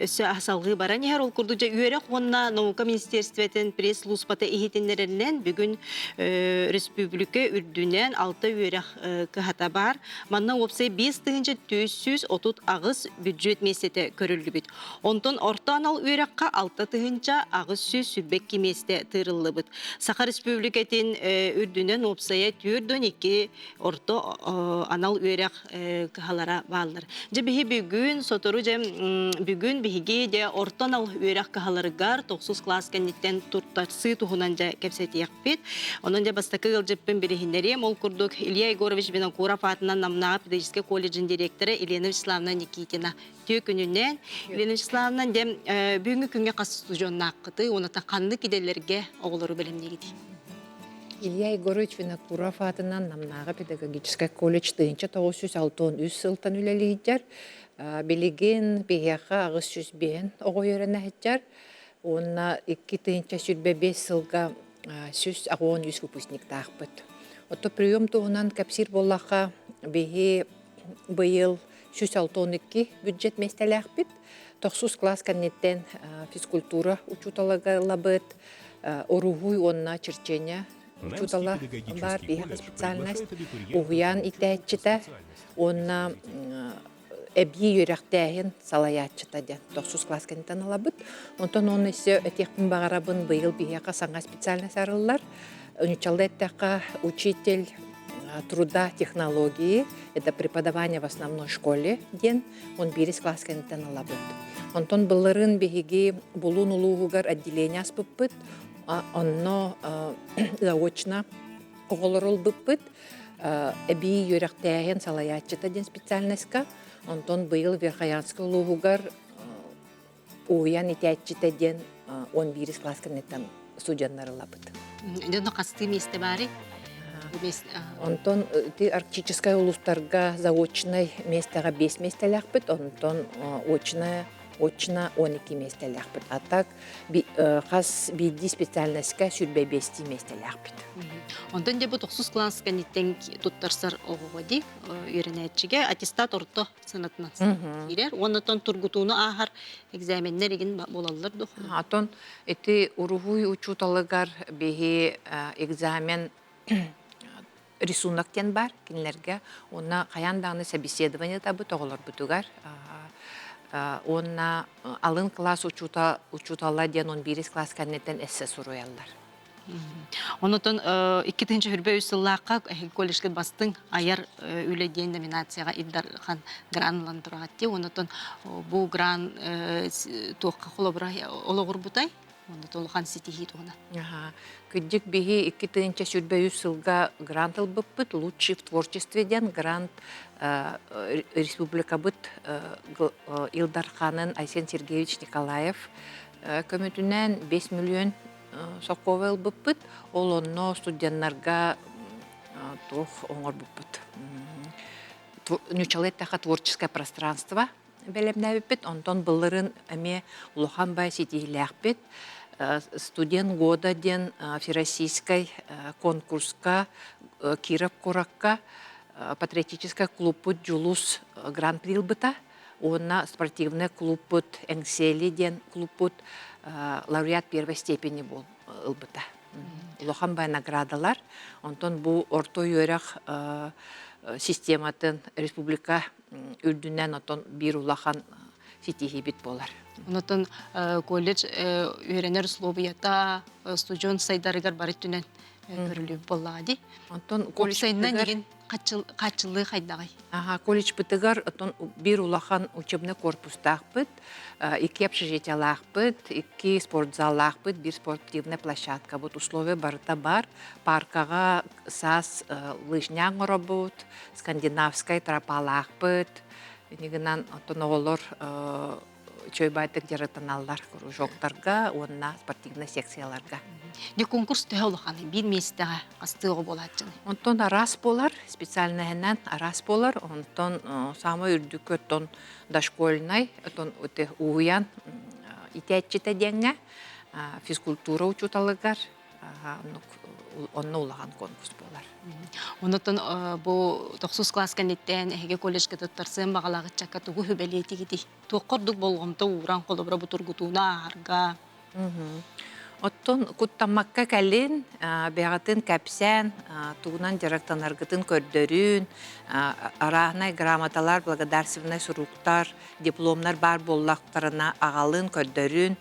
өссө салҕыы баран иһэр. Ол курдук дьэ үөрэх уонна наука министерствотын пресс-службата иһитиннэрэринэн бүгүн республика үрдүнэн алта үөрэх кыһата баар. Манна уопсай 5438 бюджет миэстэтэ көрүллүбүт. Онтон орто анал үөрэххэ 6822 миэстэ тыырыллыбыт. Саха Республикатын үрдүнэн уопсайа 42 орто анал үөрэх кыһалара бааллар. Дьэ биһи бүгүн сотору дьэ бүгүн биһиги дьэ орто анал үөрэх кыһаларыгар тохсус класс кэнниттэн туттарсыы туһунан дьэ кэпсэтиэхпит. Онон дьэ бастакы ыалдьыппын билиһиннэриэм. Ол курдук Илья Егорович Винокуров аатынан Намнааҕы педагогическай колледжын директора Елена Вячеславовна Никитина. Үтүө күнүнэн. Елена Вячеславовна, дьэ бүгүҥҥү күҥҥэ хас устудьуоннааххытый уонна ханнык идэлэргэ оҕолору бэлэмниигитий? Илья Егорович Винокуров аатынан Намнааҕы педагогическай колледж 1963 сылтан үлэлиир. Билигин биһиэхэ 805 оҕо үөрэнэ сылдьар уонна 2025 сылга 183 выпускниктаахпыт. Ото прием туһунан кэпсиир буоллахха, биһи быйыл 162 бюджет миэстэлээхпит. Тохсус класс кэнниттэн физкультура учууталыгар ылабыт, уруһуй уонна черчение учуутала баар биһиэхэ специальность, уһуйаан иитээччитэ уонна эбии үөрэхтээһин салайааччыта диэн тохсус класс кэнниттэн ылабыт. Онтон уонна өссө этиэхпин баҕарабын, быйыл биһиэхэ саҥа специальность арыллар. Нуччалыы эттэххэ, учитель труда технологии, это преподавание в основной школе диэн 11 класс кэнниттэн ылабыт. Онтон былырыын биһиги Булуун улууһугар отделение аспыппыт, онно заочно оҕолору ылбыппыт. Эбии үөрэхтээһин салайааччыта диэн специальноска, онтон быйыл Верхоянскай улууһугар уһуйаан итээччитэ диэн 11 класс кэнниттэн студеннар ылабыт. Дьоно хастыы миэстэ баарый? Онтон ити арктическай улуустарга заочнай миэстэҕэ 5 миэстэлээхпит, онтон очная очно 12 миэстэлээхпит. А так хас биирдии специальноска 25 миэстэлээхпит. Онтон дьэ бу тохсус класс кэнниттэн туттарсар оҕоҕо дии үөрэнээччигэ аттестат орто санатынан киирэр. Уонна тургутууну ааһар экзаменнэр игин буолаллар дуо? Отон ити уруһуй учууталыгар биһи экзамен рисунок диэн бар кинилэргэ уонна хайаан даҕаны собеседование табыт оҕолорбутугар уонна алын класс учуутала диэн 11 класс кэнниттэн эссе суруйаллар. Онотон 2023 сыллаахха колледжка бастыҥ айар үлэ диэн номинацияҕа Илдархан гран ылан тураҕатти. Онотон бу гран туохха холобура олоҕурбутай? Онно улахан ситиһии туһунан. Кырдьык биһи 2023 сылга грант ылбыппыт. Лучший в творчестве диэн грант республикабыт Ил Дарханын Айсен Сергеевич Николаев көмөтүнэн 5 миллион сокуова ылбыппыт. Ол онно студеннарга туох оҥорбуппут. Ньучалы эттэххэ творческое пространство бэлэмнээбиппит. Онтон былырын эмиэ улахан бай ситиһиилээхпит. Студент года диэн всероссийскай конкурска Киров куоракка патриотическай клубпут Дьулус гран-при ылбыта. Уонна спортивный клубпут Эҥсиэли диэн клубпут лауреат первой степени ылбыта. Улахан бай наградалар. Онтон бу орто үөрэх систематын республика үрдүнэн отон биир улахан ситиһиибит буолар. Онотон колледж үөрэнэр условията студент сайдарыгар бары өттүнэн көрүлүбүт буоллаҕа дии. Онтон колледжтарынан игин хааччыллыы хайдаҕый? Аха, колледжпытыгар отон биир улахан учебный корпустаахпыт, икки общежитиялаахпыт, икки спортзаллаахпыт, биир спортивная площадкабыт, условия барыта бар. Паркаҕа саас лыжня оҥоробут, скандинавскай тропалаахпыт, инигинан оттон оҕолор чөйбайтык дьарыктаналлар кружоктарга уонна спортивнай секцияларга. Дьэ конкурс төһө улаханый? Биир миэстэҕэ хастыы оҕо буолааччыный? Онтон араас буолар, специальноһынан араас буолар. Онтон самай үрдүкү оттон дошкольнай, оттон уһуйан итээччитэ диэҥҥэ физкультура учууталыгар онно улахан конкурс буолар. Онотон бу тохсус класс кэнниттэн эһиги колледжка туттарсыан баҕалаах ыччакка тугу сүбэлиэтигитий? Туох курдук болҕомто ууран холобура бу тургутууну ааһарга? Оттон куттаммакка кэлин, бэҕэтин кэпсээн, тугунан дьарыктанаргытын көрдөрүүн, арааһынай грамоталар, благодарственнай суруктар, дипломнар баар буоллахтарына аҕалын, көрдөрүүн,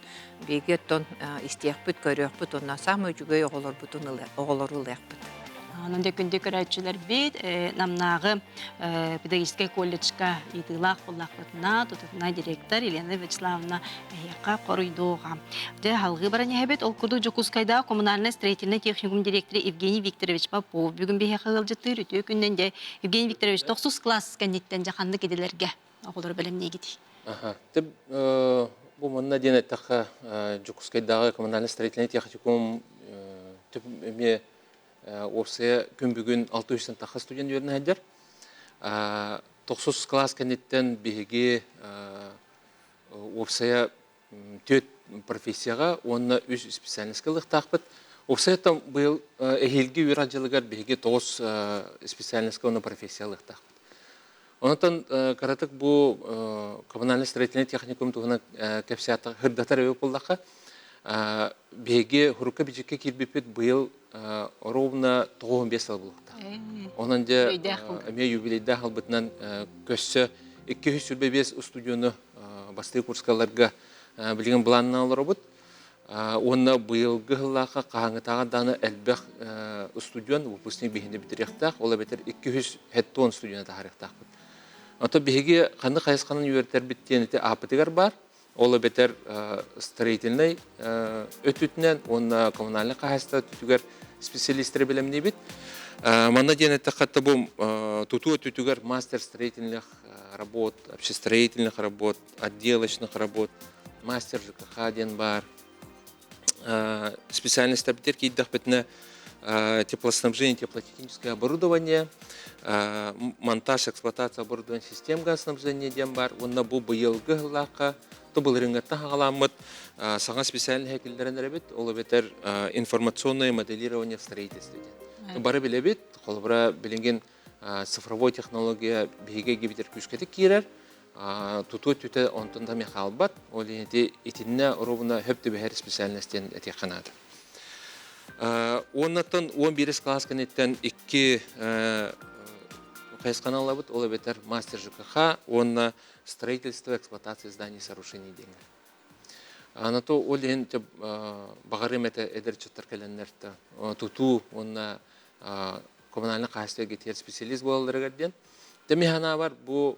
биһиги оттон истиэхпит, көрүөхпүт уонна саамай үчүгэй оҕолорбутун оҕолору ылыахпыт. Онон дьэ күндү көрөөччүлэрбит Намнааҕы педагогическай колледжка ыытыылаах буоллахпытына, тутатына директор Елена Вячеславовна эһиэхэ хоруйдуоҕа. Дьэ, салгыы баран иһэбит. Ол курдук Дьокуускайдааҕы коммунальнай строительнай техникум директора Евгений Викторович Попов бүгүн биһиэхэ ыалдьыттыыр үтүө күнүнэн дьэ Евгений Викторович тохсус класс кэнниттэн дьэ ханнык идэлэргэ оҕолору бэлэмниигитий? Аха. Тип бу манна диэн эттэххэ Дьокуускайдааҕы коммунальнай строительнай техникум түп эмиэ уопсайа күн бүгүн 600 тахса студент үөрэнэ сылдьар. Тохсус класс кэнниттэн биһиги уопсайа түөрт профессияҕа уонна үс специальноска ылыахтаахпыт. Уопсайа быйыл эһиилги үөрэх дьылыгар биһиги тоҕус специальноска уонна профессия ылыахтаахпыт. Онтон кыратык бу коммунальный строительный техникум туһунан кэпсээтэх сырдатар эбит буоллахха, биһиги хурукка бичиккэ киирбиппит быйыл ровно 95 сыл буолуохтаах. Онон дьэ эмиэ юбилейдаах ылбытынан көссө 225 устудьуону бастыы курскаларга билигин былааннаан олоробут. Уонна быйылгы сыллаахха хаһааҥҥытааҕар даҕаны элбэх устудьуон выпускник биһини бүтэриэхтээх, ол эбэтэр 270 студены таһаарыахтаахпыт. Оттон биһиги ханнык хайысханан үөрэтэрбит диэн ити ааппытыгар баар. Ол эбэтэр строительнай өттүтүнэн уонна коммунальнай хаһаайыстыба өттүтүгэр специалистары бэлэмниибит. Манна диэн эттэххэ, бу тутуу өттүтүгэр мастер строительных работ, общестроительных работ, отделочных работ, мастер ЖКХ диэн баар. Специальностьтарбытыгар киирдэхпитинэ теплоснабжение, теплотехническое оборудование, монтаж, эксплуатация оборудования систем газоснабжения диэн баар. Уонна бу быйылгы сыллаахха былырыыҥҥыттан хаҕаламмыт саҥа специальный киллэрэн эрэбит. Ол эбэтэр информационное моделирование в строительстве диэн. Бары билэбит, холобура билигин цифровой технология биһиги эйгэбитигэр күүскэтик киирэр. Тутуу өттүтэ онтон да хаалбат. Ол иһин ити итиннэ оруобуна хөп түбэһэр специальность диэн этиэххэ наада. Уоннаттан 11 класс кэнниттэн икки хайысханы алабыт, ол эбэтэр мастер ЖКХ уонна строительство, эксплуатация зданий сооружений диэҥҥэ. Анато ол иһин баҕарыам этэ эдэр ыччаттар кэлэннэр тутуу уонна коммунальнай хаһаайыстыба эйгэтигэр специалист буолалларыгар диэн. Тэми санаабар бу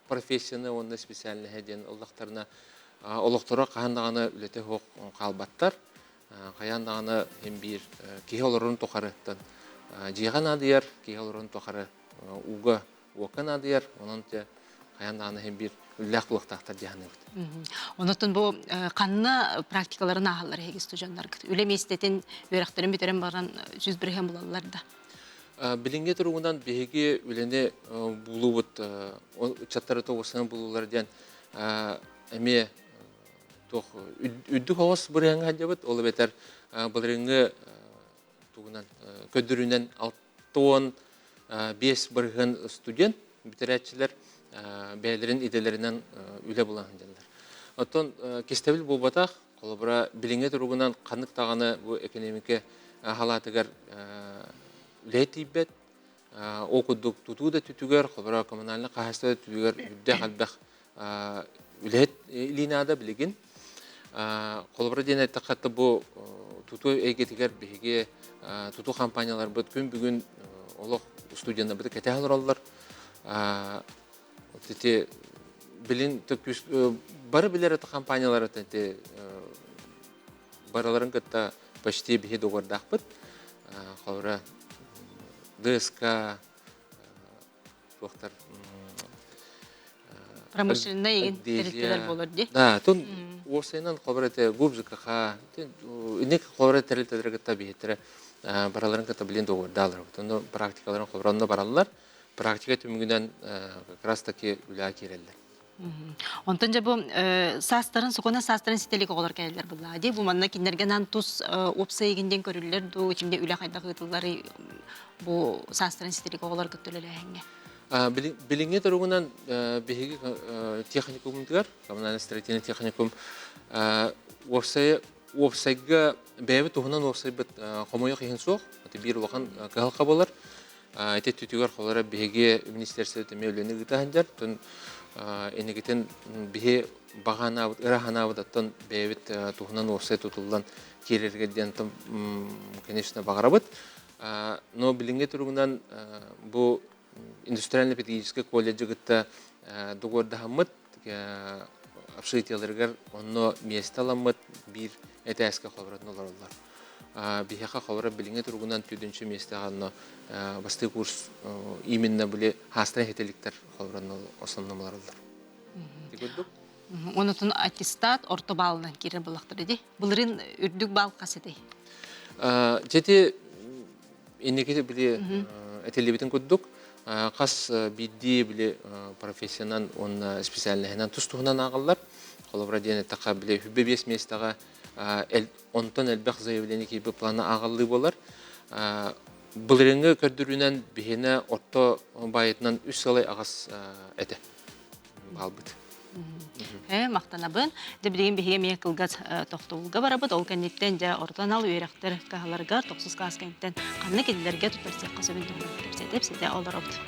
профессияны уонна специальноһы диэн ыллахтарына олохторо хаһан даҕаны үлэтэ суох хаалбаттар. Хайаан даҕаны син биир киһи олорорун тухарыттан дьиэҕэ наадыйар, киһи олорорун тухары ууга уокка наадыйар, онон хайаан даҕаны син биир үлэлээх буолуохтаахтар дии саныыбыт. Онотон бу ханна практикаларын ааһаллар эһиги студеннаргыт? Үлэ миэстэтин үөрэхтэрин бүтэрэн баран 100% булаллар да? Билиҥҥи туругунан биһиги үлэни булуубут ыччаттары тоҕусынан булуулар диэн эмиэ туох үрдүк оҕус бырыһыаҥҥа сылдьабыт. Ол эбэтэр былырыыҥҥы тугунан көрдөрүүнэн 65% студент бүтэрээччилэр бэйэлэрин идэлэринэн үлэ булан сылдьаллар. Оттон кистэбил буолбатах, холобура, билиҥҥи туругунан ханнык даҕаны бу экэниэмикэ халаатыгар үлэһит тиийбэт. Ол курдук тутуу да өттүгэр, холобура, коммунальнай хаһаайыстыба өттүгэр үрдээх элбэх үлэһит илии наада билигин. Холобура диэн эттэххэ, бу тутуу эйгэтигэр биһиги тутуу компанияларбыт күн бүгүн олох студеннарбыты кэтэһэ олороллор. Ити билин бары билэр это компаниялар ити барыларын кытта почти биһи договордаахпыт. Холобура ДСК туохтар промышленнай игин тэрилтэлэр болор ди. Да, тун уопсайынан холобура ити ГУП ЖКХ инник холобура тэрилтэлэр кытта биһиттэрэ бараларын кытта билин договордаалар. Онно практикаларын холобура онно бараллар. Практика түмүгүнэн как раз таки үлэҕэ киирэллэр. Онтон дьэ бу саастарын, сокуона саастарын ситэлик оҕолор кэлэллэр буллаа дии. Бу манна кинилэргэ анаан тус уопсай игин көрүллэр дуу, итиннэ үлэ хайдах ыытылларый бу саастарын ситэлик оҕолор кытта үлэлээһиҥҥэ? Билиҥҥи туругунан биһиги техникуммутугар, коммунальный-строительный техникум уопсайы уопсайга бэйэбит туһунан уопсайбыт хомойуох иһин суох. Это биир улахан кыһалҕа буолар. Ити өттүтүгэр холоро биһиги министерство эмиэ үлэни ыыта сылдьар. Оттон инникитин биһи баҕанаабыт, ыра санаабыт оттон бэйэбит туһунан уопсай тутуллан киирэргэ диэн конечно баҕарабыт. Но билиҥҥи туругунан бу индустриально-педагогическай колледжы кытта договордаһаммыт общежитиеларыгар онно миэстэ ыламмыт биир этээскэ холобуратын олороллор. Биһиэхэ холобура билиҥҥи туругунан түдүнчү миэстэҕэ онно бастыы курс именно были хаастан иһитиликтэр холобуран основном олороллор. Курдук. Онотун аттестат орто баалынан киирэр буллахтар ди. Былырын үрдүк баал хас этэй? Жети инники били этиллибитин курдук хас биирдии били профессиянан уонна специальноһынан тус-туһунан ааҕаллар. Холобура диэн эттэххэ, били хүббэ биэс миэстэҕэ онтон элбэх заявление киирбит плана ааҕаллыы буолар. Былырыыҥҥы көрдөрүүнэн биһиэнэ орто баайытынан үс сылай аҕас этэ. Баалбыт. Э, махтанабын. Дьэ билигин биһиги эмиэ кылгас тохтобулга барабыт. Ол кэнниттэн дьэ орто анал үөрэхтэр кыһаларыгар тохсус каас кэнниттэн ханна кинилэргэ туттарсыахха сөбүн туһунан кэпсэтэ ситэ олоробут.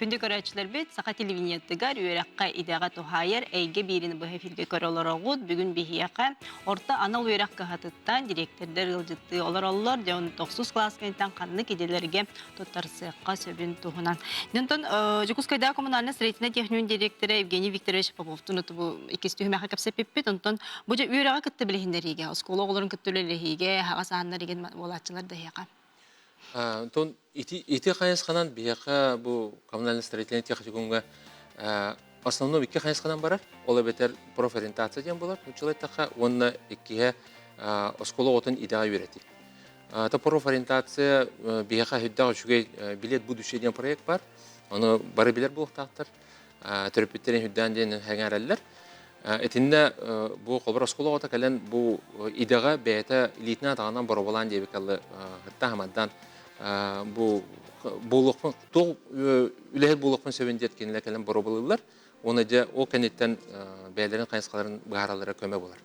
Күндү көрөөччүлэрбит, саха телевидениетыгар үөрэххэ идэҕэ туһаайар эйгэ биирин быһа эфиргэ көрө олороҕут. Бүгүн биһиэхэ орто анал үөрэх кыһатыттан дириэктэрдэр ыалдьыттыы олороллор. Дьэ, он тохсус кылаас кэнниттэн ханнык идэлэргэ туттарсыахха сөбүн туһунан. Онтон Дьокуускайдааҕы коммунальнай строительнай техникум дириэктэрэ Евгений Викторович Поповтун бу иккис түһүмэххэ кэпсэппиппит. Онтон бу дьэ үөрэҕи кытта билиһиннэриигэ, оскуола оҕолорун кытта үлэлэһиигэ, аһаҕас ааннар игин буолааччылар да эһиэхэ. Онтон ити ити хайысханан биһиэхэ бу коммунально-строительнай техникумҥа основном икки хайысханан барар. Ол эбэтэр профориентация диэн буолар, нууччалыы эттэххэ, уонна иккиһэ оскуола оҕотун идэҕэ үөрэтии. Это профориентация биһиэхэ сүрдээх үчүгэй билет будущее диэн проект бар. Ону бары билэр буолуохтаахтар. Төрөппүттэрин үрдээн диэн сэҥээрэллэр. Итиннэ бу холобур оскуола оҕото кэлэн бу идэҕэ бэйэтэ илиитинэн атаҕынан боруобалаан диэбит кэллэ хытта хамардаан бу буолуохпун туох үлэһит буолуохпун сөбүн диэт кинилэр кэлэн боруобалыыллар. Уонна дьэ ол кэнниттэн бэйэлэрин хайысхаларын быһаараллара көмө буолар.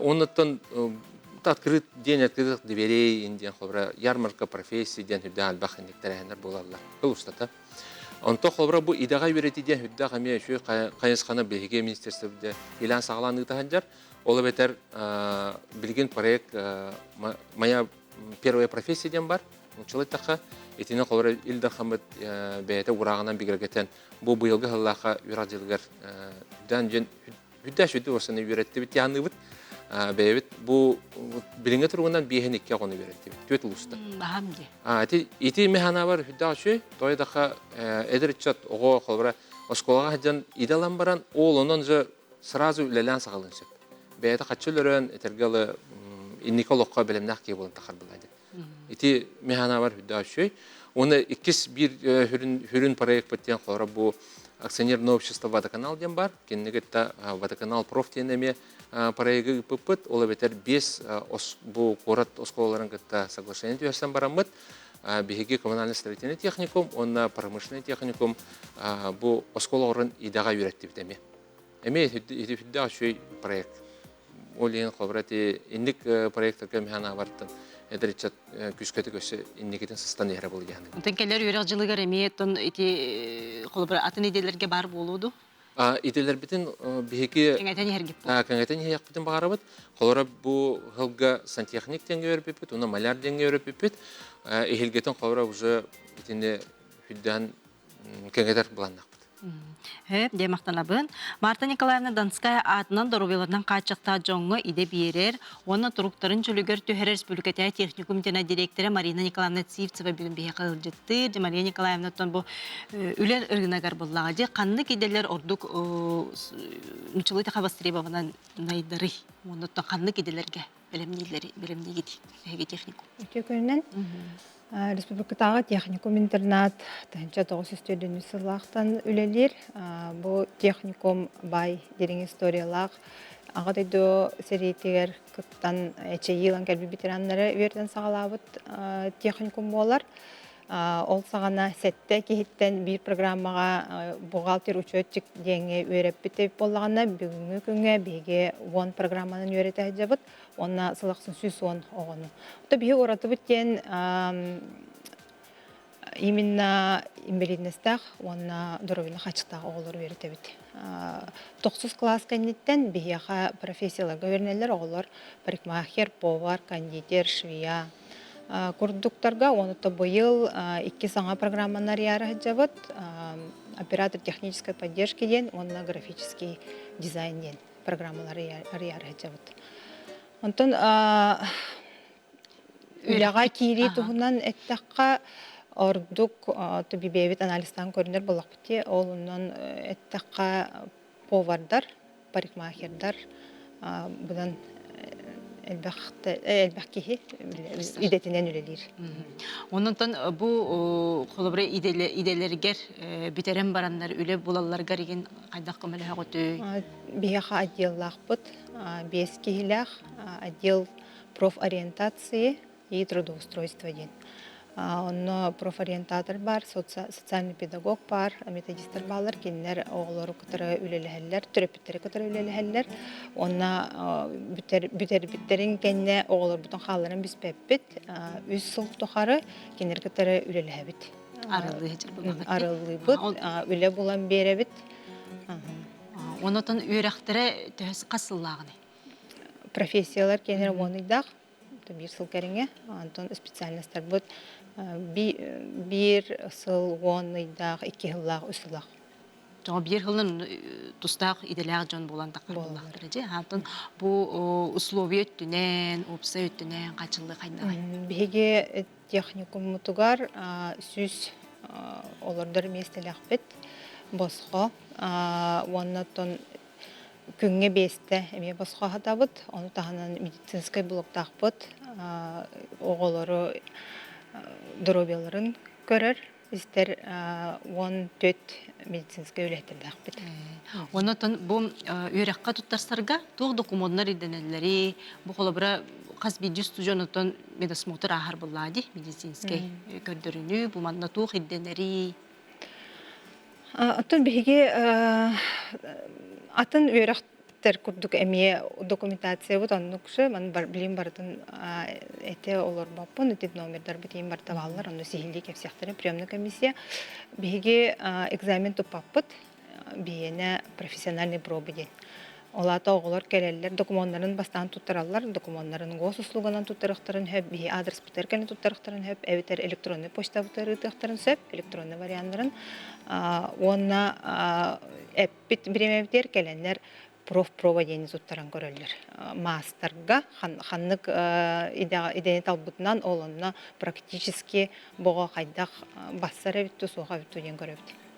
Оннуттан открыт день открытых дверей диэн холобура ярмарка профессий диэн үрдээн элбэх инник тэрээһиннэр буолаллар. Кыл устата. Онто холобура бу идэҕэ үөрэтии диэн үрдээх эмиэ үчүгэй хайысханы биһиги министерствобыт илээн саҕалаан ыыта сылдьар. Ол эбэтэр билигин проект «Моя первая профессия» диэн бар. Нууччалыы эттэххэ, итини холобура Ил Дархаммыт бэйэтэ урааҕынан бигэргэтэн бу быйылгы сыллаахха үөрэх дьылыгар үрдээн дьон үрдээх сүдү уосаны үөрэттибит диһаныыбыт. Бэйэбит бу билиҥҥи туругунан биэһин икки оҕону үөрэттибит. Түөрт улууста. Баһам дии. Ити ити механабар үрдээх үчүгэй. Тоҕо диэтэххэ эдэр ыччат оҕо холобура оскуолаҕа сылдьан идэ ылан баран ол онон же сразу үлэлээн саҕалыан сөп. Бэйэтэ хаччы өлөрөн этэргэ ылы инники олоххо бэлэмнээх киһи буолан тахар былаа диэн. Ити механабар үрдээх үчүгэй. Уонна иккис биир хүрүн хүрүн проекпыт диэн холобура бу акционерное общество Водоканал диэн бар. Кинини кытта Водоканал проф диэн эмиэ проегы ыыппыппыт. Ол эбэтэр биэс бу куорат оскуолаларын кытта соглашение түһэрсэн бараммыт биһиги коммунальный строительный техникум уонна промышленный техникум бу оскуола оҕолорун идэҕэ үөрэттибит эмиэ. Эмиэ ити үрдээх үчүгэй проект. Ол иһин холобура ити инник проекттарга миһан аабартан эдэр ыччат күүскэтик өссө инникитин сыстан иһэрэ буолуо диэн. Онтон кэлэр үөрэх дьылыгар эмиэ тон ити холобура атын идэлэргэ баар буолуо дуу? Идэлэрбитин биһиги кэҥэтэн иһэргит кэҥэтэн иһиэхпитин баҕарабыт. Холобура бу сылга сантехник диэҥҥэ үөрэппиппит, уонна маляр диэҥҥэ үөрэппиппит. Иһилгэтин холобура уже итини үрдээн кэҥэтэр былааннаахпыт. Хөп, дьэ махтанабын. Марта Николаевна Донская аатынан доруобуйаларынан хааччахтаах дьоҥҥо идэ биэрэр уонна туруктарын чөлүгэр түһэрэр республикатааҕы техникум диэн дириэктэрэ Марина Николаевна Сивцева бүгүн биһиэхэ ыалдьыттыыр. Дьэ, Мария Николаевнаттан бу үлэ ырыынагар буллаҕа. Дьэ, ханнык идэлэр ордук нуччалыы востребованнайдарый? Уонна ханнык идэлэргэ бэлэмнииллэри бэлэмниигит эһиги техникум? Үтүө күнүнэн Республикатааҕы техникум-интернат 1904 сыллаахтан үлэлиир. Бу техникум баай дириҥ историялаах Аҕа дойду сэриитигэр кыттан эчэйии ылан кэлбит ветераннары үөрэтэн саҕалаабыт техникум буолар. Ол саҕана сэттэ киһиттэн биир программаҕа бухгалтер учетчик диэҥҥэ үөрэппит эбит буоллаҕына, бүгүҥҥү күҥҥэ биһиги уон программанан үөрэтэ сылдьабыт уонна сыл ахсын 110 оҕону. То биһи уратыбыт диэн именно инвалидностаах уонна доруобуйаны хааччахтаах оҕолору үөрэтэбит. Тохсус кылаас кэнниттэн биһиэхэ профессияларга үөрэнэллэр оҕолор парикмахер, повар, кондитер, швея курдуктарга. Уонна быйыл икки саҥа программаны арыйаары сылдьабыт. Оператор технической поддержки диэн уонна графический дизайн диэн программалары арыйаары сылдьабыт. Онтон үлэҕэ киирии туһунан эттэххэ, ордук бэйэбит анализтаан көрүнэр буоллахпыт дии. Ол онон эттэххэ, повардар, парикмахердар быдан элбэх элбэх киһи идэтинэн үлэлиир. Оннунтан бу холобура идэлэригэр бүтэрэн бараннар үлэ булалларыгар игин хайдах көмөлөһөҕүтүй? Биһиэхэ отделлаахпыт, биэс киһилээх отдел профориентации и трудоустройства диэн. Онно профориентатор баар, социальный педагог баар, методистар бааллар, кинилэр оҕолору кытары үлэлэһэллэр, төрөппүттэри кытары үлэлэһэллэр. Уонна бүтэрбиттэрин кэннэ оҕолорбутун хаалларан бүспэппит. Үс сыл тухары кинилэри кытары үлэлэһэбит. Арыллыыбыт, үлэ булан биэрэбит. Онотон үөрэхтэрэ төһө хас сыллааҕыный? Профессиялар киэнэр уон ыйдаах, биир сыл кэриҥэ. Онтон специальностарбыт биир сыл уон ыйдаах, икки сыллаах, үс сыллаах. Тоҕо биир сылынан тустаах идэлээх дьон буолан таххар буоллахтара дьэ. Онтон бу условия өттүнэн, уопсай өттүнэн хааччыллыы хайдаҕый? Биһиги техникуммутугар 100 олордор миэстэлээхпит босхо уонна оттон күҥҥэ биэстэ эмиэ босхо аһатабыт. Ону таһынан медицинскэй блоктаахпыт, оҕолору доруобуйаларын көрөр, истэр 14 медицинскэй үлэһиттэрдээхпит. Онон бу үөрэххэ туттарсарга туох докумуоннар ирдэнэллэрий? Бу холобура хас биирдии устудьуон оттон медосмотр ааһар буоллаа дии, медицинскэй көрдөрүнүү, бу манна туох ирдэнэрий? Оттон биһиги атын үөрэхтэр курдук эмиэ документациябыт оннук сы, маны билим барытын эти олорбоппун, ити номердарбыт иин барыта бааллар, онно сиһилии кэпсиэхтэрэ приемная комиссия. Биһиги экзамен туппаппыт, биһиэнэ профессиональный пробы диэн. Ол аата оҕолор кэлэллэр, докумуоннарын бастаан туттараллар, докумуоннарын госуслуганан туттарыахтарын сөп, биһи аадырыспытыгар кэлэн туттарыахтарын сөп, эбэтэр электроннай почтабытыгар ыытыахтарын сөп, электроннай варианнарын. Уонна эппит бириэмэбитигэр кэлэннэр профпроба диэни туттаран көрөллөр. Маастарга ханнык идэни талбытынан ол онно практически боҕо хайдах бассар эбит дуу, суох эбит дуу диэн көрөбүт.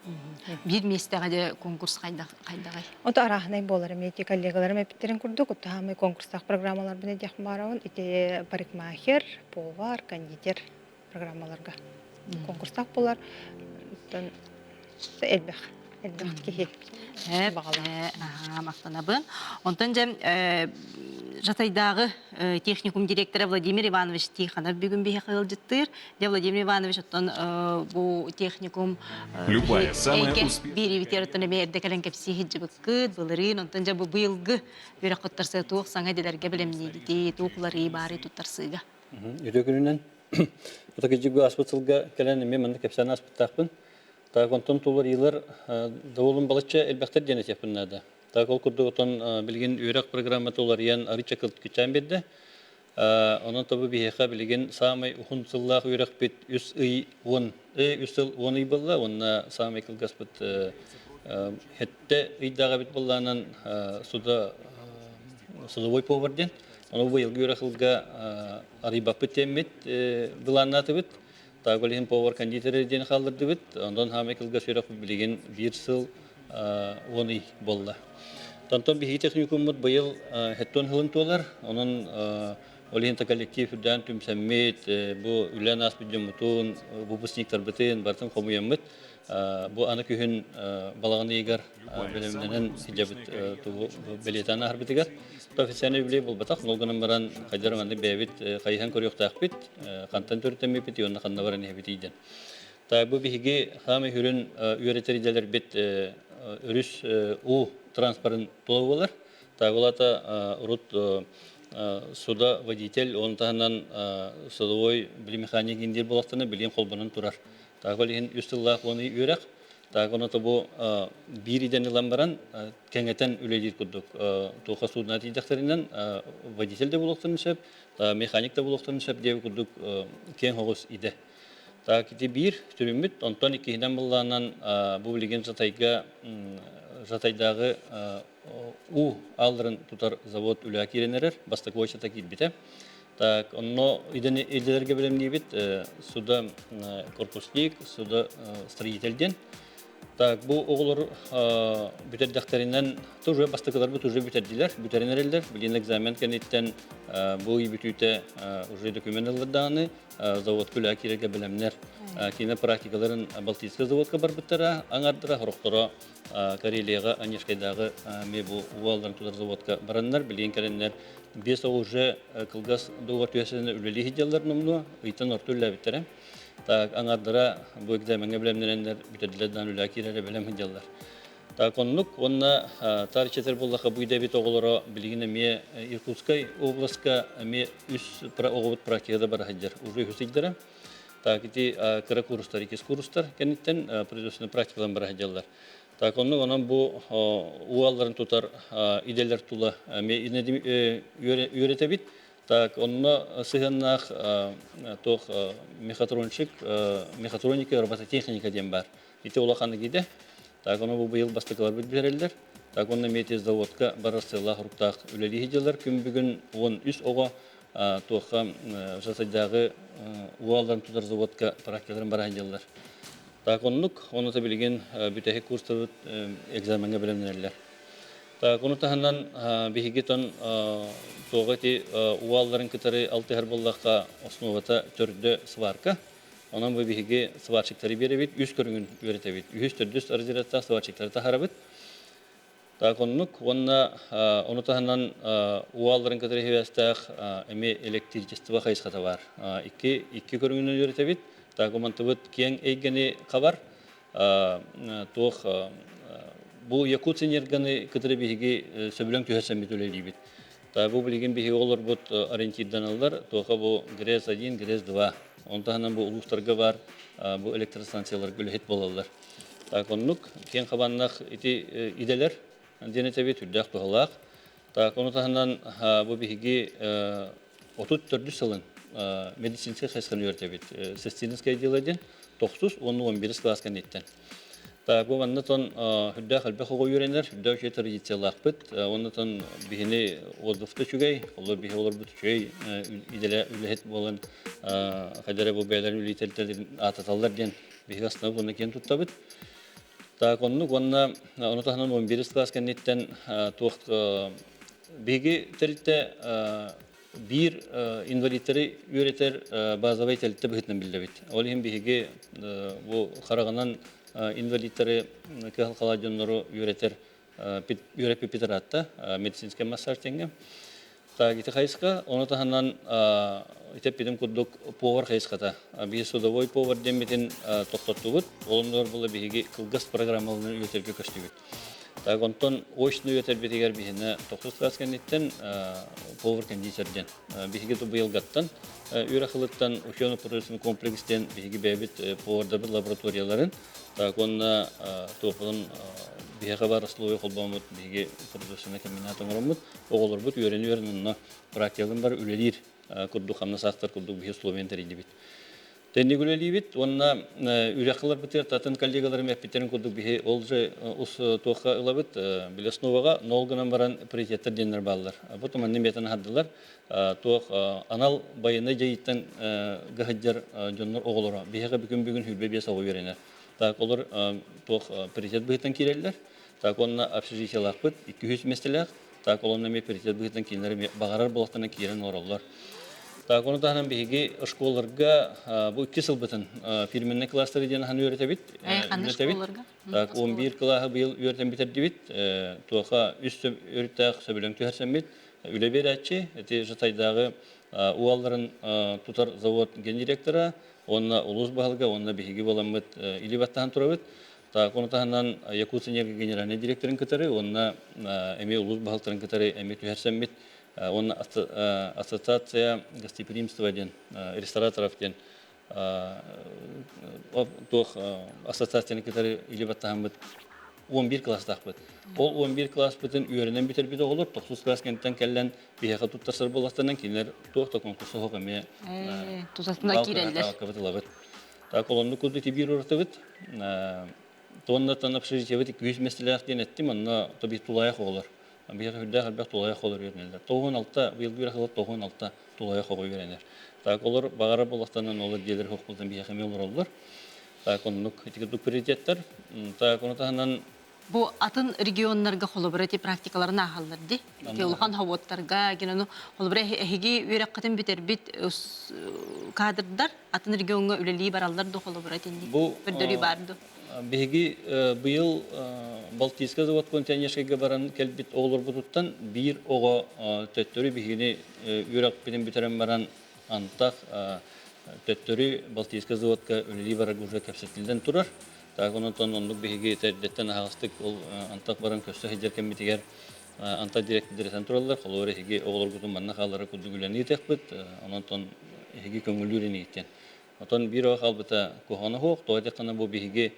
Биир миэстэҕэ дьэ конкурс хайдаҕай? Ото арааһынай буолар. Эти коллегаларым эппиттэрин курдук, оттоһаамай конкурстаах программаларбын этиэхпин баарабын. Ити парикмахер, повар, кондитер программаларга конкурстаах буолар. Элбэх, элбэх киһи баҕалаах. Махтанабын. Онтон дьэ Жатайдааҕы техникум директора Владимир Иванович Тихонов бүгүн биһиэхэ ыалдьыттыыр. Дьэ Владимир Иванович оттон бу техникум Любая самая успешная биэриибитигэр оттон эмиэ эрдэ кэлэн кэпсии сылдьыбыккыт, былырыын онтон дьэ бу быйылгы үөрэх туттарсыга туох саҥа идэлэргэ бэлэмниигитий, туох уларыйыы баарый туттарсыыга? Үтүө күнүнэн. Ытык ааспыт сылга кэлэн эмиэ маннык кэпсээн ааспыттаахпын. Так онтон туларыйыылар доволун балачча элбэхтэр диэн этиэхпин наада. Так ол курдук отон билигин үөрэх программата уларыйан арыычча кыччаан биэрдэ. Онон тобу биһиэхэ билигин саамай уһун сыллаах үөрэхпит үс ый уон үс сыл уон ый буолла уонна саамай кылгаспыт хэттэ ыйдаах эбит буоллаанан суда судовой повар диэн. Ону быйылгы үөрэх ылга арыйбаппыт диэммит былааннаатыбыт. Таах ол иһин повар кондитер диэн хааллардыбыт. Онтон хаамай кылгас үөрэх билигин биир сыл уон ый буолла. Онтон биһиги техникуммут быйыл хэттон сылын туолар. Онон ол иһин коллектив үрдээн түмсэммит, бу үлээн ааспыт дьоммутун, выпускниктарбытын барытын хомуйаммыт. Бу аны күһүн балаҕан ыйыгар бэлэмнэнэн сылдьабыт тугу бэлиэтээн ааһарбытыгар. Официальный юбилей буолбатах, ол гынан баран хайдах маннык бэйэбит хайыһан көрүөхтээхпит, хантан төрүттэммиппит уонна ханна баран иһэбитий диэн. Та бу биһиги хаамай хүрүн үөрэтэр идэлэрбит өрүс уу транспорын тула буолар. Тагулата урут суда водитель, он таһынан судовой били механик индир буолахтана билин холбонон турар. Тагол иһин үс тыллаах уону үөрэх. Тагону бу биир идэн ылан баран кэҥэтэн үлэлиир курдук туоха судна тиийдэхтэринэн водитель да буолуохтарын сөп, механик да буолуохтарын сөп диэби курдук киэҥ оҕус идэ. Так ити биир түрүммүт, онтон иккиһинэн быллаанан бу билигин Жатайга Жатайдааҕы уу аалларын тутар завод үлэҕэ киирэн эрэр, бастакы уочарата киирбитэ. Так, онно идэлэргэ бэлэмниибит суда корпусник, суда строитель диэн. Так, бу оҕолор бүтэрдэхтэринэн тоже бастакыларбыт уже бүтэрдилэр, бүтэрэн эрэллэр. Билигин экзамен кэнниттэн бу ый бүтүүтэ уже документ ыллар даҕаны заводка үлэҕэ киирэргэ бэлэмнэр. Кини практикаларын Балтийскай заводка барбыттара, аҥардара, сорохторо Карелияҕа, Онежскайдааҕы эмиэ бу уолларын тутар заводка бараннар, билигин кэлэннэр биэс оҕо уже кылгас договор түһэсинэн үлэлии сылдьаллар номнуо, ыйтан орто үлэлээбиттэрэ. Так, аҥардара бу экзамеҥҥа бэлэмнэнэннэр бүтэрдилэр даҕаны үлэҕэ киирэрэ бэлэм сылдьаллар. Так, оннук уонна таарыччатар буоллахха бу идэбит оҕолоро билигин эмиэ Иркутскай областка эмиэ үс оҕобут практикада бара сылдьар, уже үһүс ыйдара. Так ити кыра курстар, иккис курстар кэнниттэн производственный практикалан бара сылдьаллар. Так оннук онон бу уолларын тутар идэлэр тула үөрэтэбит. Так онно сыһыаннаах туох мехатронщик, мехатроника, робототехника диэн бар. Ити улахан идэ. Так ону бу быйыл бастакыларбыт биэрэллэр. Так онно эмиэ заводка барар сыаллаах-соруктаах үлэлии сылдьаллар. Күн бүгүн 13 оҕо туохха Жатайдааҕы уолларын тутар заводка практикаларын бара сылдьаллар. Так оннук, ону та билигин бүтэһик курстарбыт экзамеҥҥа бэлэмнэнэллэр. Так ону таһынан биһиги тон туоҕа ити уолларын кытары алтыһар буоллахха основата төрдө сварка. Онон бу биһиги сварщиктары биэрэбит, үс көрүҥүн үөрэтэбит. Үһүс, төрдүс разрядтаах сварщиктары таһарабыт. Так оннук уонна ону таһынан уолларын кытары сибээстээх эмиэ электричество хайысхата баар. Икки икки көрүҥүнэн үөрэтэбит. Так мантыбыт киэҥ эйгэни хабар. Туох бу Якутсэнергоны кытары биһиги сөбүлэҥ түһэрсэммит үлэлиибит. Бу билигин биһиги олорбут ориентирданаллар. Туоха бу ГРЭС-1, ГРЭС-2. Оны таһынан бу улуустарга бар бу электростанцияларга үлэһит буолаллар. Так оннук киэҥ хабаннах ити идэлэр диэн этэбит үрдээх туһалаах. Так ону таһынан бу биһиги 34 сылын медицинскэй хайысханы үөрэтэбит. Сестинское дело диэн 9 уонна 11 класс кэнниттэн. Так, бу манна тон үрдээх элбэх оҕо үөрэнэр, үрдээх үчүгэй традициялаахпыт. Уонна тон биһини отзывта үчүгэй, олор биһи олорбут үчүгэй идэлэ үлэһит буолан хайдара бу бэйэлэрин үлэлиитэлэрин аататаллар диэн биһиги астынабыт уонна киэн туттабыт. Так, оннук уонна ону таһынан 11 класс кэнниттэн туох биһиги тэрилтэ биир инвалидтары үөрэтэр базовай тэрилтэ быһыытынан биллэбит. Ол иһин биһиги бу хараҕынан инвалидтары кыһалҕалаах дьоннору үөрэтэр үөрэппиппит ыраатта медицинскэй массаж тэҥҥэ. Так, ити хайысха, ону таһынан итеппитим курдук повар хайысхата. Биһи судовой повар диэммитин тохтоттубут. Ол оннугар була биһиги кылгас программаларын үөрэтэргэ көстүбүт. Так, онтон очно үөрэтэрбитигэр биһиэнэ тохсус класс кэнниттэн повар-кондитер диэн. Биһиги быйылгаттан үөрэх ылыттан учебно-производственный комплекс диэн биһиги бэйэбит повардарбыт лабораторияларын, так уонна туохпутун биһиэхэ баар условия холбооммут биһиги производственный комбинат оҥороммут, оҕолорбут үөрэн-үөрэн онно практикаларын бар үлэлиир курдук хамнас аахтар курдук биһи условияны тэрийдибит. Тэнник үлэлиибит уонна үрэххиларбытыгар татын коллегаларым эппиттэрин курдук биһи ол же ус туохха ылабыт били основаҕа нол гынан баран приоритеттар диэннэр бааллар. Бу туманны метаны хардылар туох анал байыаннай дьайыыттан гыһыдьар дьоннор оҕолоро биһиэхэ бүгүн бүгүн хүрбэ биэс оҕо үөрэнэр. Так олор туох приоритет быһыытынан киирэллэр. Так уонна общежитиелаахпыт 200 миэстэлээх. Так олонно эмиэ приоритет быһыытынан кинилэр эмиэ баҕарар буолахтарына киирэн олороллор. Так ону таһынан биһиги школаларга бу икки сылбытын фирменный класстары диэн ахан үөрэтэбит. Ханнык школаларга? Так 11 кылааһы быйыл үөрэтэн бүтэрдибит. Туоха үс өрүттээх сөбүлэҥ түһэрсэммит үлэ биэрээччи ити Жатайдааҕы уолларын тутар завод гендиректора уонна улуус баһылыга уонна биһиги буоламмыт илии баттаһан турабыт. Так, ону таһынан Якутсэнерго генеральнай директорын кытары уонна эмиэ улуус баһылыктарын кытары эмиэ түһэрсэммит уонна ассоциация гостеприимства диэн рестораторов диэн туох ассоциацияны кытары илии баттаһаммыт 11 класстаахпыт. Ол 11 класспытын үөрэнэн бүтэрбит оҕолор тохсус класс кэнниттэн кэллэн биһиэхэ туттарсар буоллахтарынан кинилэр туох да конкурса суох эмиэ тутатына киирэллэр. Ылабыт. Так олонну курдук тибиир уратыбыт. Туоннаттан общежитиебит 200 миэстэлээх диэн эттим, онно то биир тулаайах оҕолор. Биһиэхэ үрдээх элбэх тулаайах оҕолор үөрэнэллэр. 96 быйылгы үөрэх ыла 96 тулаайах оҕо үөрэнэр. Так олор баҕарар буоллахтарынан олор дьиэлэр хохпутун биһиэхэ эмиэ олороллор. Так оннук ити курдук приоритеттар. Так ону таһынан Бу атын регионнарга холобура ити практикаларын ааһаллар ди. Ити улахан ховуоттарга, генону холобура эһиги үөрэххитин бүтэрбит кадрдар атын региоҥҥа үлэлии бараллар ду холобура итинник Бу көрдөрүү баар ду? Биһиги быйыл Балтийскай завод контейнерскайга баран кэлбит оҕолорбутуттан биир оҕо төттөрү биһигини үөрэхпитин бүтэрэн баран антах төттөрү Балтийскай заводка үлэлии барарга уже кэпсэтиллэн турар. Так онтон оннук биһиги тэрдэттэн аһаҕастык ол антах баран көссө сылдьар кэммитигэр антах директордэрэтэн тураллар. Холобур эһиги оҕолоргутун манна хааллара курдук үлэни ыытыахпыт. Онон эһиги көҥүллүүр инигиттэн. Отон биир оҕо хаалбыта куһаҕана суох, тоҕо диэххинэ бу биһиги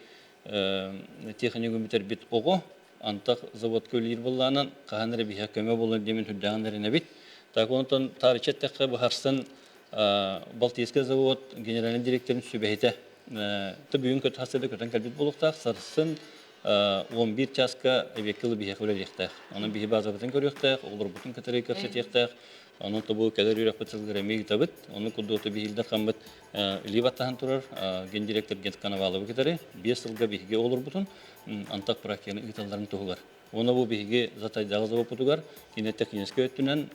техникум бүтэрбит оҕо антах заводка үлэлиир буоллаҕынан хаһан эрэ биһиэхэ көмө буолуон диэмин сүрдээҕин эрэнэбит. Так онтон таарычча эттэххэ быһарсан Балтийскай завод генеральнай директорын сүбэһитэ то бүгүн көтө хасыда көтөн кэлбит буолуохтаах сарсын 11 чааска эбиэккэ ылы биһиэхэ үлэлиэхтээх. Онон биһи базабытын көрүөхтээх, оҕолорбутун кытары кэпсэтиэхтээх. Онон тобу кэлэр үөрэхпит сылгыр эмиэ ыытабыт. Ону курдук биһилдэр хаммыт илии баттаһан турар гендиректор Гент Коноваловы кытары 5 сылга биһиги оҕолорбутун антах практиканы ыыталларын туһугар. Уонна бу биһиги Затайдааҕы заводпутугар кинэ техническэй өттүнэн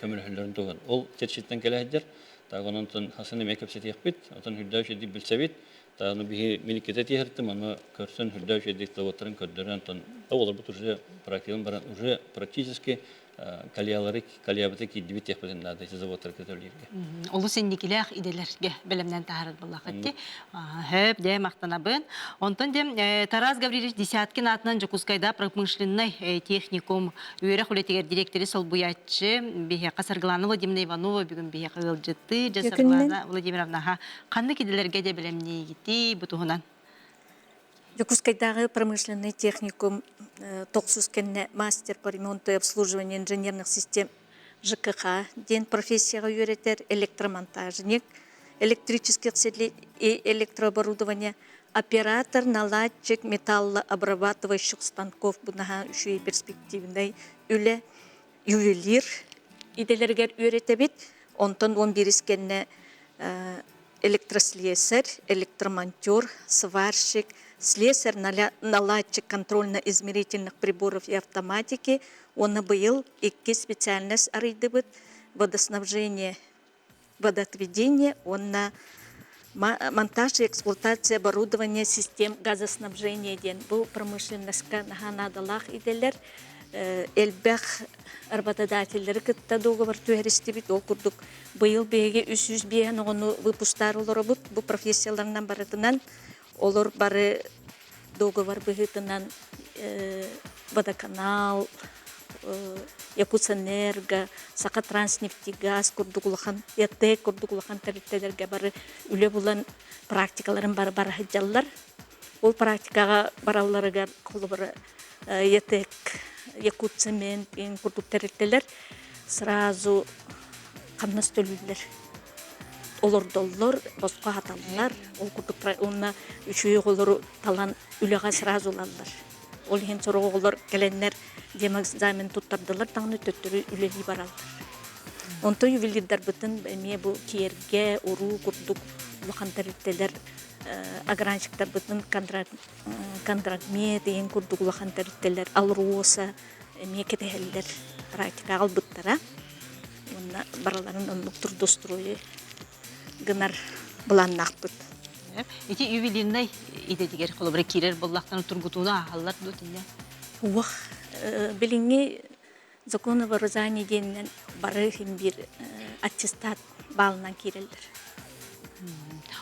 көмөлөһөллөрүн туһугар. Ол чэрчиттэн кэлэ сылдьар. Так онон хасын эмиэ кэпсэтиэхпит, отон үрдээх үчүгэйдик билсэбит. Тааны биһи мин иккитэ тиэһэртим, аны көрсөн үрдээх үчүгэйдик заводтарын көрдөрөн, онтон оҕолорбут уже практиканы баран уже практически кальялары кальябыта киирдибит диэхпитин наада ити заводтары көтөлүүргэ. Олус инникилээх идэлэргэ бэлэмнэн таһаарар буоллаххыт Хөп, дэ махтанабын. Онтон дем Тарас Гаврильевич Десяткин аатынан Дьокуускайда промышленнай техникум үөрэх үлэтигэр директори солбуйааччы биһиэхэ Саргылана Владимировна Иванова бүгүн биһиэхэ ыалдьыттыы. Дьэ Саргылана Владимировна, ханнык идэлэргэ де бэлэмниигитий бу туһунан? Дьокуускайдааҕы промышленнай техникум тохсус кэннэ мастер по ремонту и обслуживанию инженерных систем ЖКХ диэн профессияҕа үөрэтэр электромонтажник, электрических сетей и электрооборудование, оператор, наладчик металлообрабатывающих станков бу наһаа үчүгэй перспективнай үлэ, ювелир идэлэригэр үөрэтэбит. Онтон 11 кэннэ электрослесарь, электромонтер, сварщик, слесарь, наладчик контрольно-измерительных приборов и автоматики уонна быйыл икки специальность арыйдыбыт водоснабжение, водоотведение уонна монтаж и эксплуатация оборудования систем газоснабжения диэн бу промышленноска наһаа наадалаах идэлэр элбэх работодателлэри кытта договор түһэристибит ол курдук Быйыл биһиги 305 оҕону выпустаары олоробут. Бу профессияларынан барытынан олор бары договор быһыытынан водоканал, Якутсэнерго, Сахатранснефтегаз курдук улахан, ЯТЭК курдук улахан тэрилтэлэргэ бары үлэ булан практикаларын бары бара сылдьаллар. Ол практикаҕа баралларыгар холобура ЯТЭК, Якутцемент курдук тэрилтэлэр сразу хамнас төлүүллэр. Олордоллор, босхо аһаталлар, ол курдук уонна үчүгэй оҕолору талан үлэҕэ сразу ылаллар. Ол иһин сорох оҕолор кэлэннэр демэкзамен туттардылар даҕаны төттөрү үлэлии бараллар. Онтон ювелирдарбытын эмиэ бу киэргэ, уруу курдук улахан тэрилтэлэр огранщиктарбытын контрагмет диэн курдук улахан тэрилтэлэр Алроса эмиэ кэтэһэллэр практикаҕа ылбыттара уонна барыларын оннук трудоустройу гынар былааннаахпыт. Ити ювелирнай идэтигэр холобура киирэр буоллахтарына тургутууну ааһаллар дуо итиннэ? Уох билиҥҥи закон о вооружении диэнинэн бары иһин биир аттестат баалынан киирэллэр.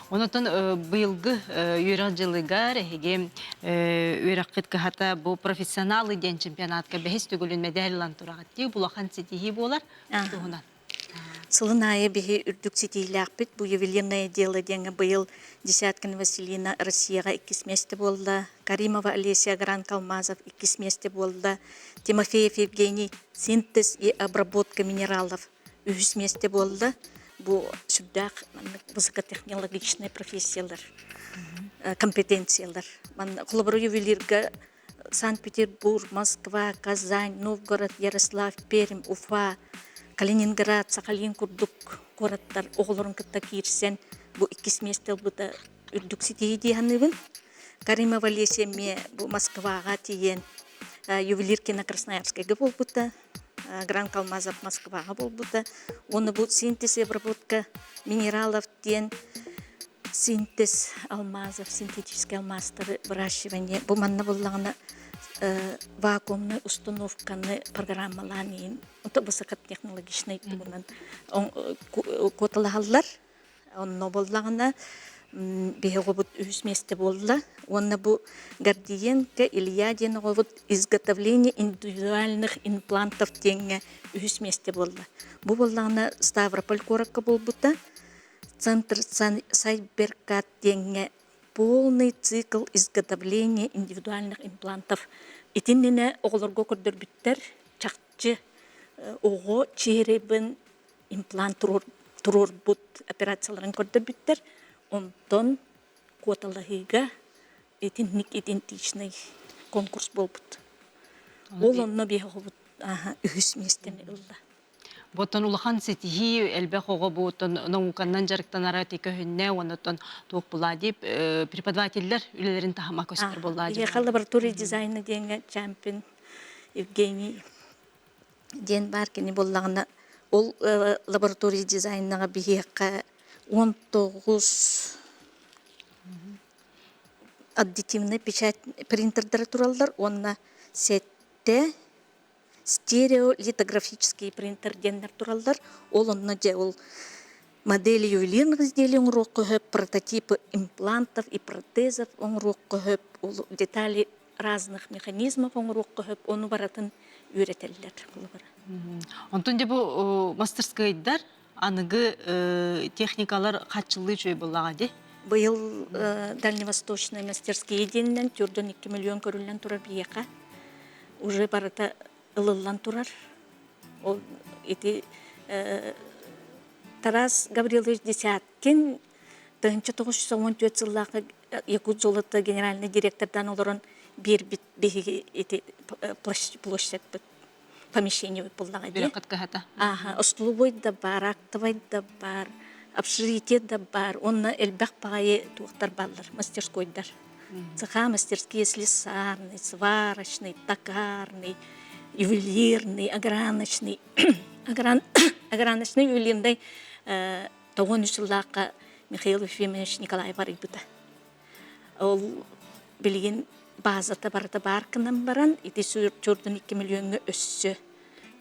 Онотон быйылгы үөрэх дьылыгар эһиги үөрэххит кыһата бу профессионалы диэн чемпионатка бэһис төгүлүн мэдээл ылан тураҕыт дии улахан ситиһии буолар туһунан. Сылын аайы биһи үрдүк ситиилээхпит. Бу ювелирное дело диэҥҥэ быйыл Десяткина Василина Россияҕа иккис миэстэ буолла. Каримова Олеся Гран Калмазов иккис миэстэ буолла. Тимофеев Евгений синтез и обработка минералов үһүс миэстэ буолла. Бу сүрдээх маннык высокотехнологичнай профессиялар, компетенциялар. Манна холобура ювелирга Санкт-Петербург, Москва, Казань, Новгород, Ярослав, Пермь, Уфа, Калининград, Сахалин курдук куораттар оҕолорун кытта киирсэн бу иккис миэстэ ылбыта үрдүк ситиһии дии саныыбын. Каримова Олеся эмиэ бу Москваҕа тиийэн ювелиркина Красноярскайга буолбута, Гран Калмазов Москваҕа буолбута. Уонна бу синтез и обработка минералов диэн синтез алмазов, синтетический алмаастары выращивание. Бу манна буллаҕына вакуумнай установканы программалаан иһин высокотехнологичнай тугунан куоталаһаллар. Онно буоллаҕына биһи оҕобут үһүс миэстэ буолла. Уонна бу Гордиенко Илья диэн оҕобут изготовление индивидуальных имплантов диэҥҥэ үһүс миэстэ буолла. Бу буоллаҕына Ставрополь куоракка буолбута. Центр Сайберкат диэҥҥэ полный цикл изготовления индивидуальных имплантов итиннинэ оҕолорго көрдөрбүттэр чахчы оҕо черебин имплант туруорбут операцияларын көрдөрбүттэр онтон куоталаһыыга итинник идентичный конкурс буолбут ол онно биһиги үһүс миэстэни ылла Буоттан улахан ситиһии элбэх оҕо буоттан науканнан дьарыктанара ти көһүннэ уоннаттан туох булаа дип преподавателлэр үлэлэрин таһыма көстөр буоллаа дип. Биһиэхэ лаборатория дизайна диэҥҥэ чемпион Евгений диэн баар кини буоллаҕына ол лаборатория дизайнаҕа биһиэхэ 19 аддитивнай печать принтердара тураллар уонна сэттэ стереолитографический принтер диэннэр тураллар. Ол онно дьэ ол модели ювелирных изделий оҥоруохха сөп, прототипы имплантов и протезов оҥоруохха сөп, ол детали разных механизмов оҥоруохха сөп, ону барытын үөрэтэллэр холобура. Онтон дьэ бу мастерскойдар аныгы техникалар хаччылыы үчүгэй буоллаҕа дии. Быйыл Дальневосточные мастерские диэнинэн 4,2 миллион көрүллэн турар биһиэхэ. Уже барыта ылыллан турар. Ол ити Тарас Гаврилович Десяткин 1914 сыллаахха Якут золото генеральный директордаан олорон биэрбит биһиги ити площадьпыт помещение буллаҕа дии. Бөрөкөт кыһата. Ааха, остолобуой да баар, актовай да баар, общежитие да баар, уонна элбэх баҕайы туохтар бааллар, мастерскойдар. Цеха мастерские слесарный, сварочный, токарный, ювелирный, ограночный. Ограночный ювелирный тоҕон үс сыллаахха Михаил Ефимович Николаев арыйбыта. Ол билигин баазата барыта баар гынан баран, ити чордун 2 миллиоҥҥа өссө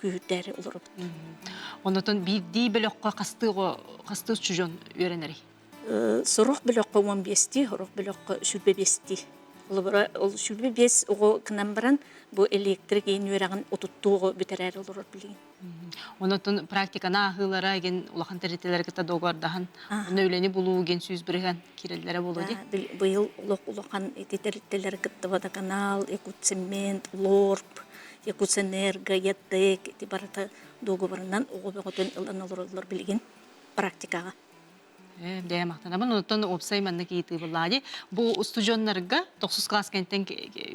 күүһүрдээри олоробут. Онотон биирдии бөлөххө хастыы хастыы чужон үөрэнэрий? Сорох бөлөххө 15-тии, сорох бөлөххө 25-тии. Холобура, ол 25 оҕо гынан баран, бу электрик иин үөрэҕин отуттуу оҕо бүтэрээри олорор билигин. Онотон практиканы ааһыылара ген улахан тэрилтэлэри кытта договордаһан, онно үлэни булуу ген 100% киирэллэрэ буолуо дии. Быйыл олох улахан ити тэрилтэлэри кытта водоканал, Якутцемент, ЛОРП, Якутсэнерго, ЯТЭК ити барыта договорынан оҕо бөҕөтүн ылан олороллор билигин практикаҕа. Дьэ, махтанабын. Онтон уопсай маннык ыйытыы буоллаҕа дии. Бу устудьуоннарга тохсус кылаас кэнниттэн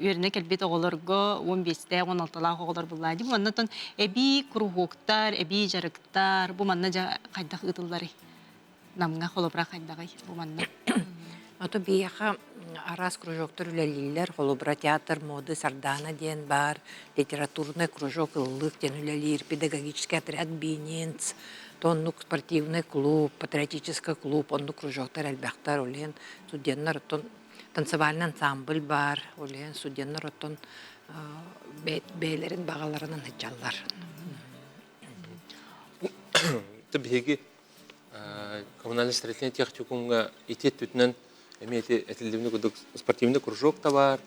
үөрэнэ кэлбит оҕолорго 15-тээх, 16-лаах оҕолор буоллаҕа дии. Манна эбии куруһуоктар, эбии дьарыктар бу манна дьэ хайдах ыытылларый? Намҥа холобура хайдаҕый бу манна? Ото биһиэхэ араас кружоктар үлэлииллэр. Холобура, театр моды Сардаана диэн баар, литературный кружок Ыллык диэн үлэлиир, педагогический отряд Бининц, оннук спортивный клуб, патриотический клуб, оннук кружоктар элбэхтэр. Ол иһин студеннар оттон танцевальный ансамбль баар, ол иһин студеннар оттон бэйэлэрин баҕаларынан сылдьаллар. Биһиги коммунальный строительный техникумҥа ити өттүтүнэн эмиэ ити этиллибини курдук спортивный кружок да баар,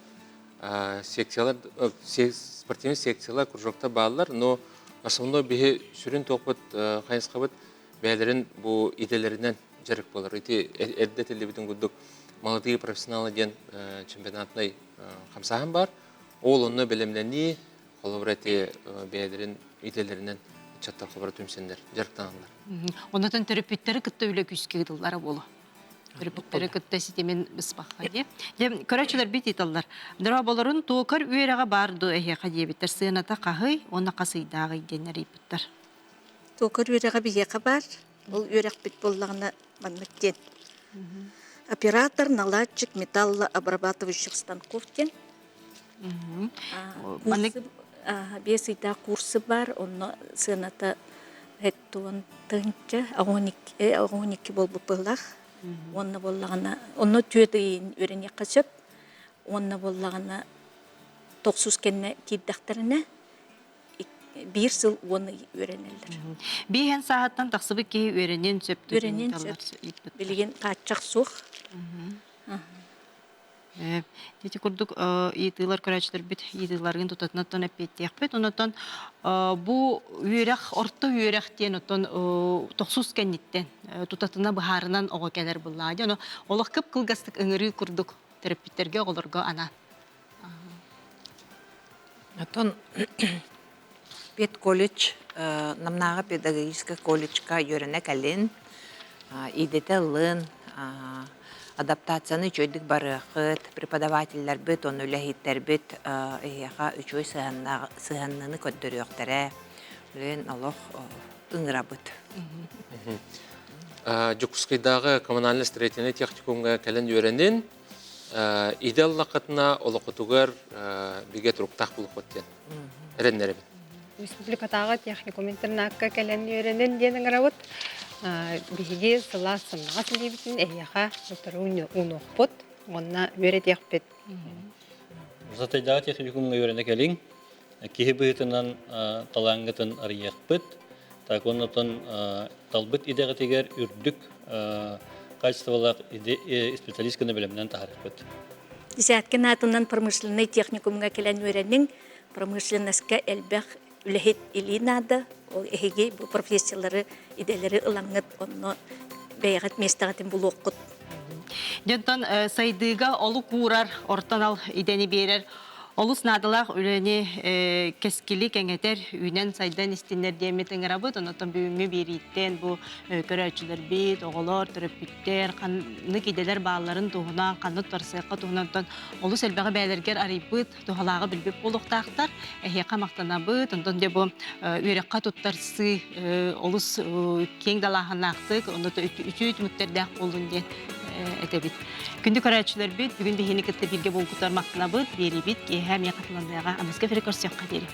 секциялар, спортивный секциялар, кружоктар бааллар, но основной биһи сүрүн туохпут хайысхабыт бэйэлэрин бу идэлэринэн дьарык буолар. Ити эрдэ этиллибитин курдук молодые профессионалы диэн чемпионатнай хамсааһын баар. Ол онно бэлэмнэнии, холобура ити бэйэлэрин идэлэринэн ыччаттар холобура түмсэннэр дьарыктаналлар. Онотон төрөппүттэри кытта үлэ күүскэ ыытыллара буолуо. Төрөппүттэри кытта ситимин быспахха дии. Дьэ, көрөөччүлэрбит ыыталлар. Дорооболорун туокар үөрэҕэ баар дуо эһиэхэ диэбиттэр. Сыаната хаһый уонна хас ыйдааҕый диэн эрийбиттэр. Туокар үөрэҕэ биһиэхэ баар. Ол үөрэхпит буоллаҕына маннык диэн. Оператор, наладчик металлообрабатывающих станков диэн. Биэс ыйдаах курсы бар, онно сыаната 70 тыһыынча, 12 буолбут быһылаах. Уонна буоллаҕына, онно түөрт ыйын үөрэниэххэ сөп. Уонна буоллаҕына, тохсус кэннэ киирдэхтэринэ, биир сыл уон ый үөрэнэллэр. Бииһэн сааһыттан тахсыбыт киһи үөрэниэн сөп Үөрэниэн сөп. Билигин хааччах суох. Ити курдук ыйытыылар көрөөччүлэрбит ыйытыыларын тутатынаттан эппиэттиэхпит. Онотон бу үөрэх, орто үөрэх диэн оттон тохсус кэнниттэн тутатына быһаарынан оҕо кэлэр буллаа. Ону олох кып-кылгастык ыҥырыы курдук төрөппүттэргэ оҕолорго анаан. Оттон педколледж Намнааҕы педагогическай колледжка үөрэнэ кэлин, идэтэ ылын, адаптацияны үчүгэйдик барыаххыт, преподавателлэрбит уонна үлэһиттэрбит эһиэхэ үчүгэй сыһыанныны көрдөрүөхтэрэ. Билигин олох ыҥырабыт. Дьокуускайдааҕы коммунальнай строительнай техникумҥа кэлэн үөрэнин, идэ ыллаххытына олоххутугар бигэ туруктаах буолуоххут диэн эрэннэрэбин. Республикатааҕы техникум интернакка кэлэн үөрэнин диэн ыҥырабыт. Биһиги сылаас сымнаҕас илиибитин эһиэхэ утары уунуохпут уонна үөрэтиэхпит. Сатайдааҕы техникумҥа үөрэнэ кэлиҥ. Киһи быһыытынан талааҥҥытын арыйыахпыт. Так оннотон талбыт идэҕитигэр үрдүк качестволаах специалист гына бэлэмнэн таһаарыахпыт. Десяткин аатынан промышленнай техникумҥа кэлэн үөрэниҥ, промышленноска элбэх үлэһит илии наада. Ол эһиги бу профессиялары, идэлэри ылаҥҥыт онно бэйэҕит миэстэҕитин булуоххут. Дьонтон сайдыыга олук уурар, ортон ал идэни биэрэр Олус наадалаах үлэни кэскили кэҥэтэр, үүнэн-сайдан истиннэр диэммит ыҥырабыт. Онон бүгүҥҥү биэрииттэн бу көрөөччүлэрбит, оҕолор, төрөппүттэр ханнык идэлэр баалларын туһунан, ханнык туттарсыахха туһунан олус элбэҕи бэйэлэригэр арыйбыт, туһалааҕы билбит буолуохтаахтар. Эһиэхэ махтанабыт. Онтон дьэ бу үөрэххэ туттарсыы олус киэҥ далааһыннаахтык, онно үтүө түмүктэрдээх буоллун диэн этэбит. Күндү көрөөччүлэрбит, бүгүн биһини кытта бииргэ булгутар махтанабыт, биэриибит киэһэ эмиэ хатыланыаҕа. Аныска эфири көрсүөххэ диэри.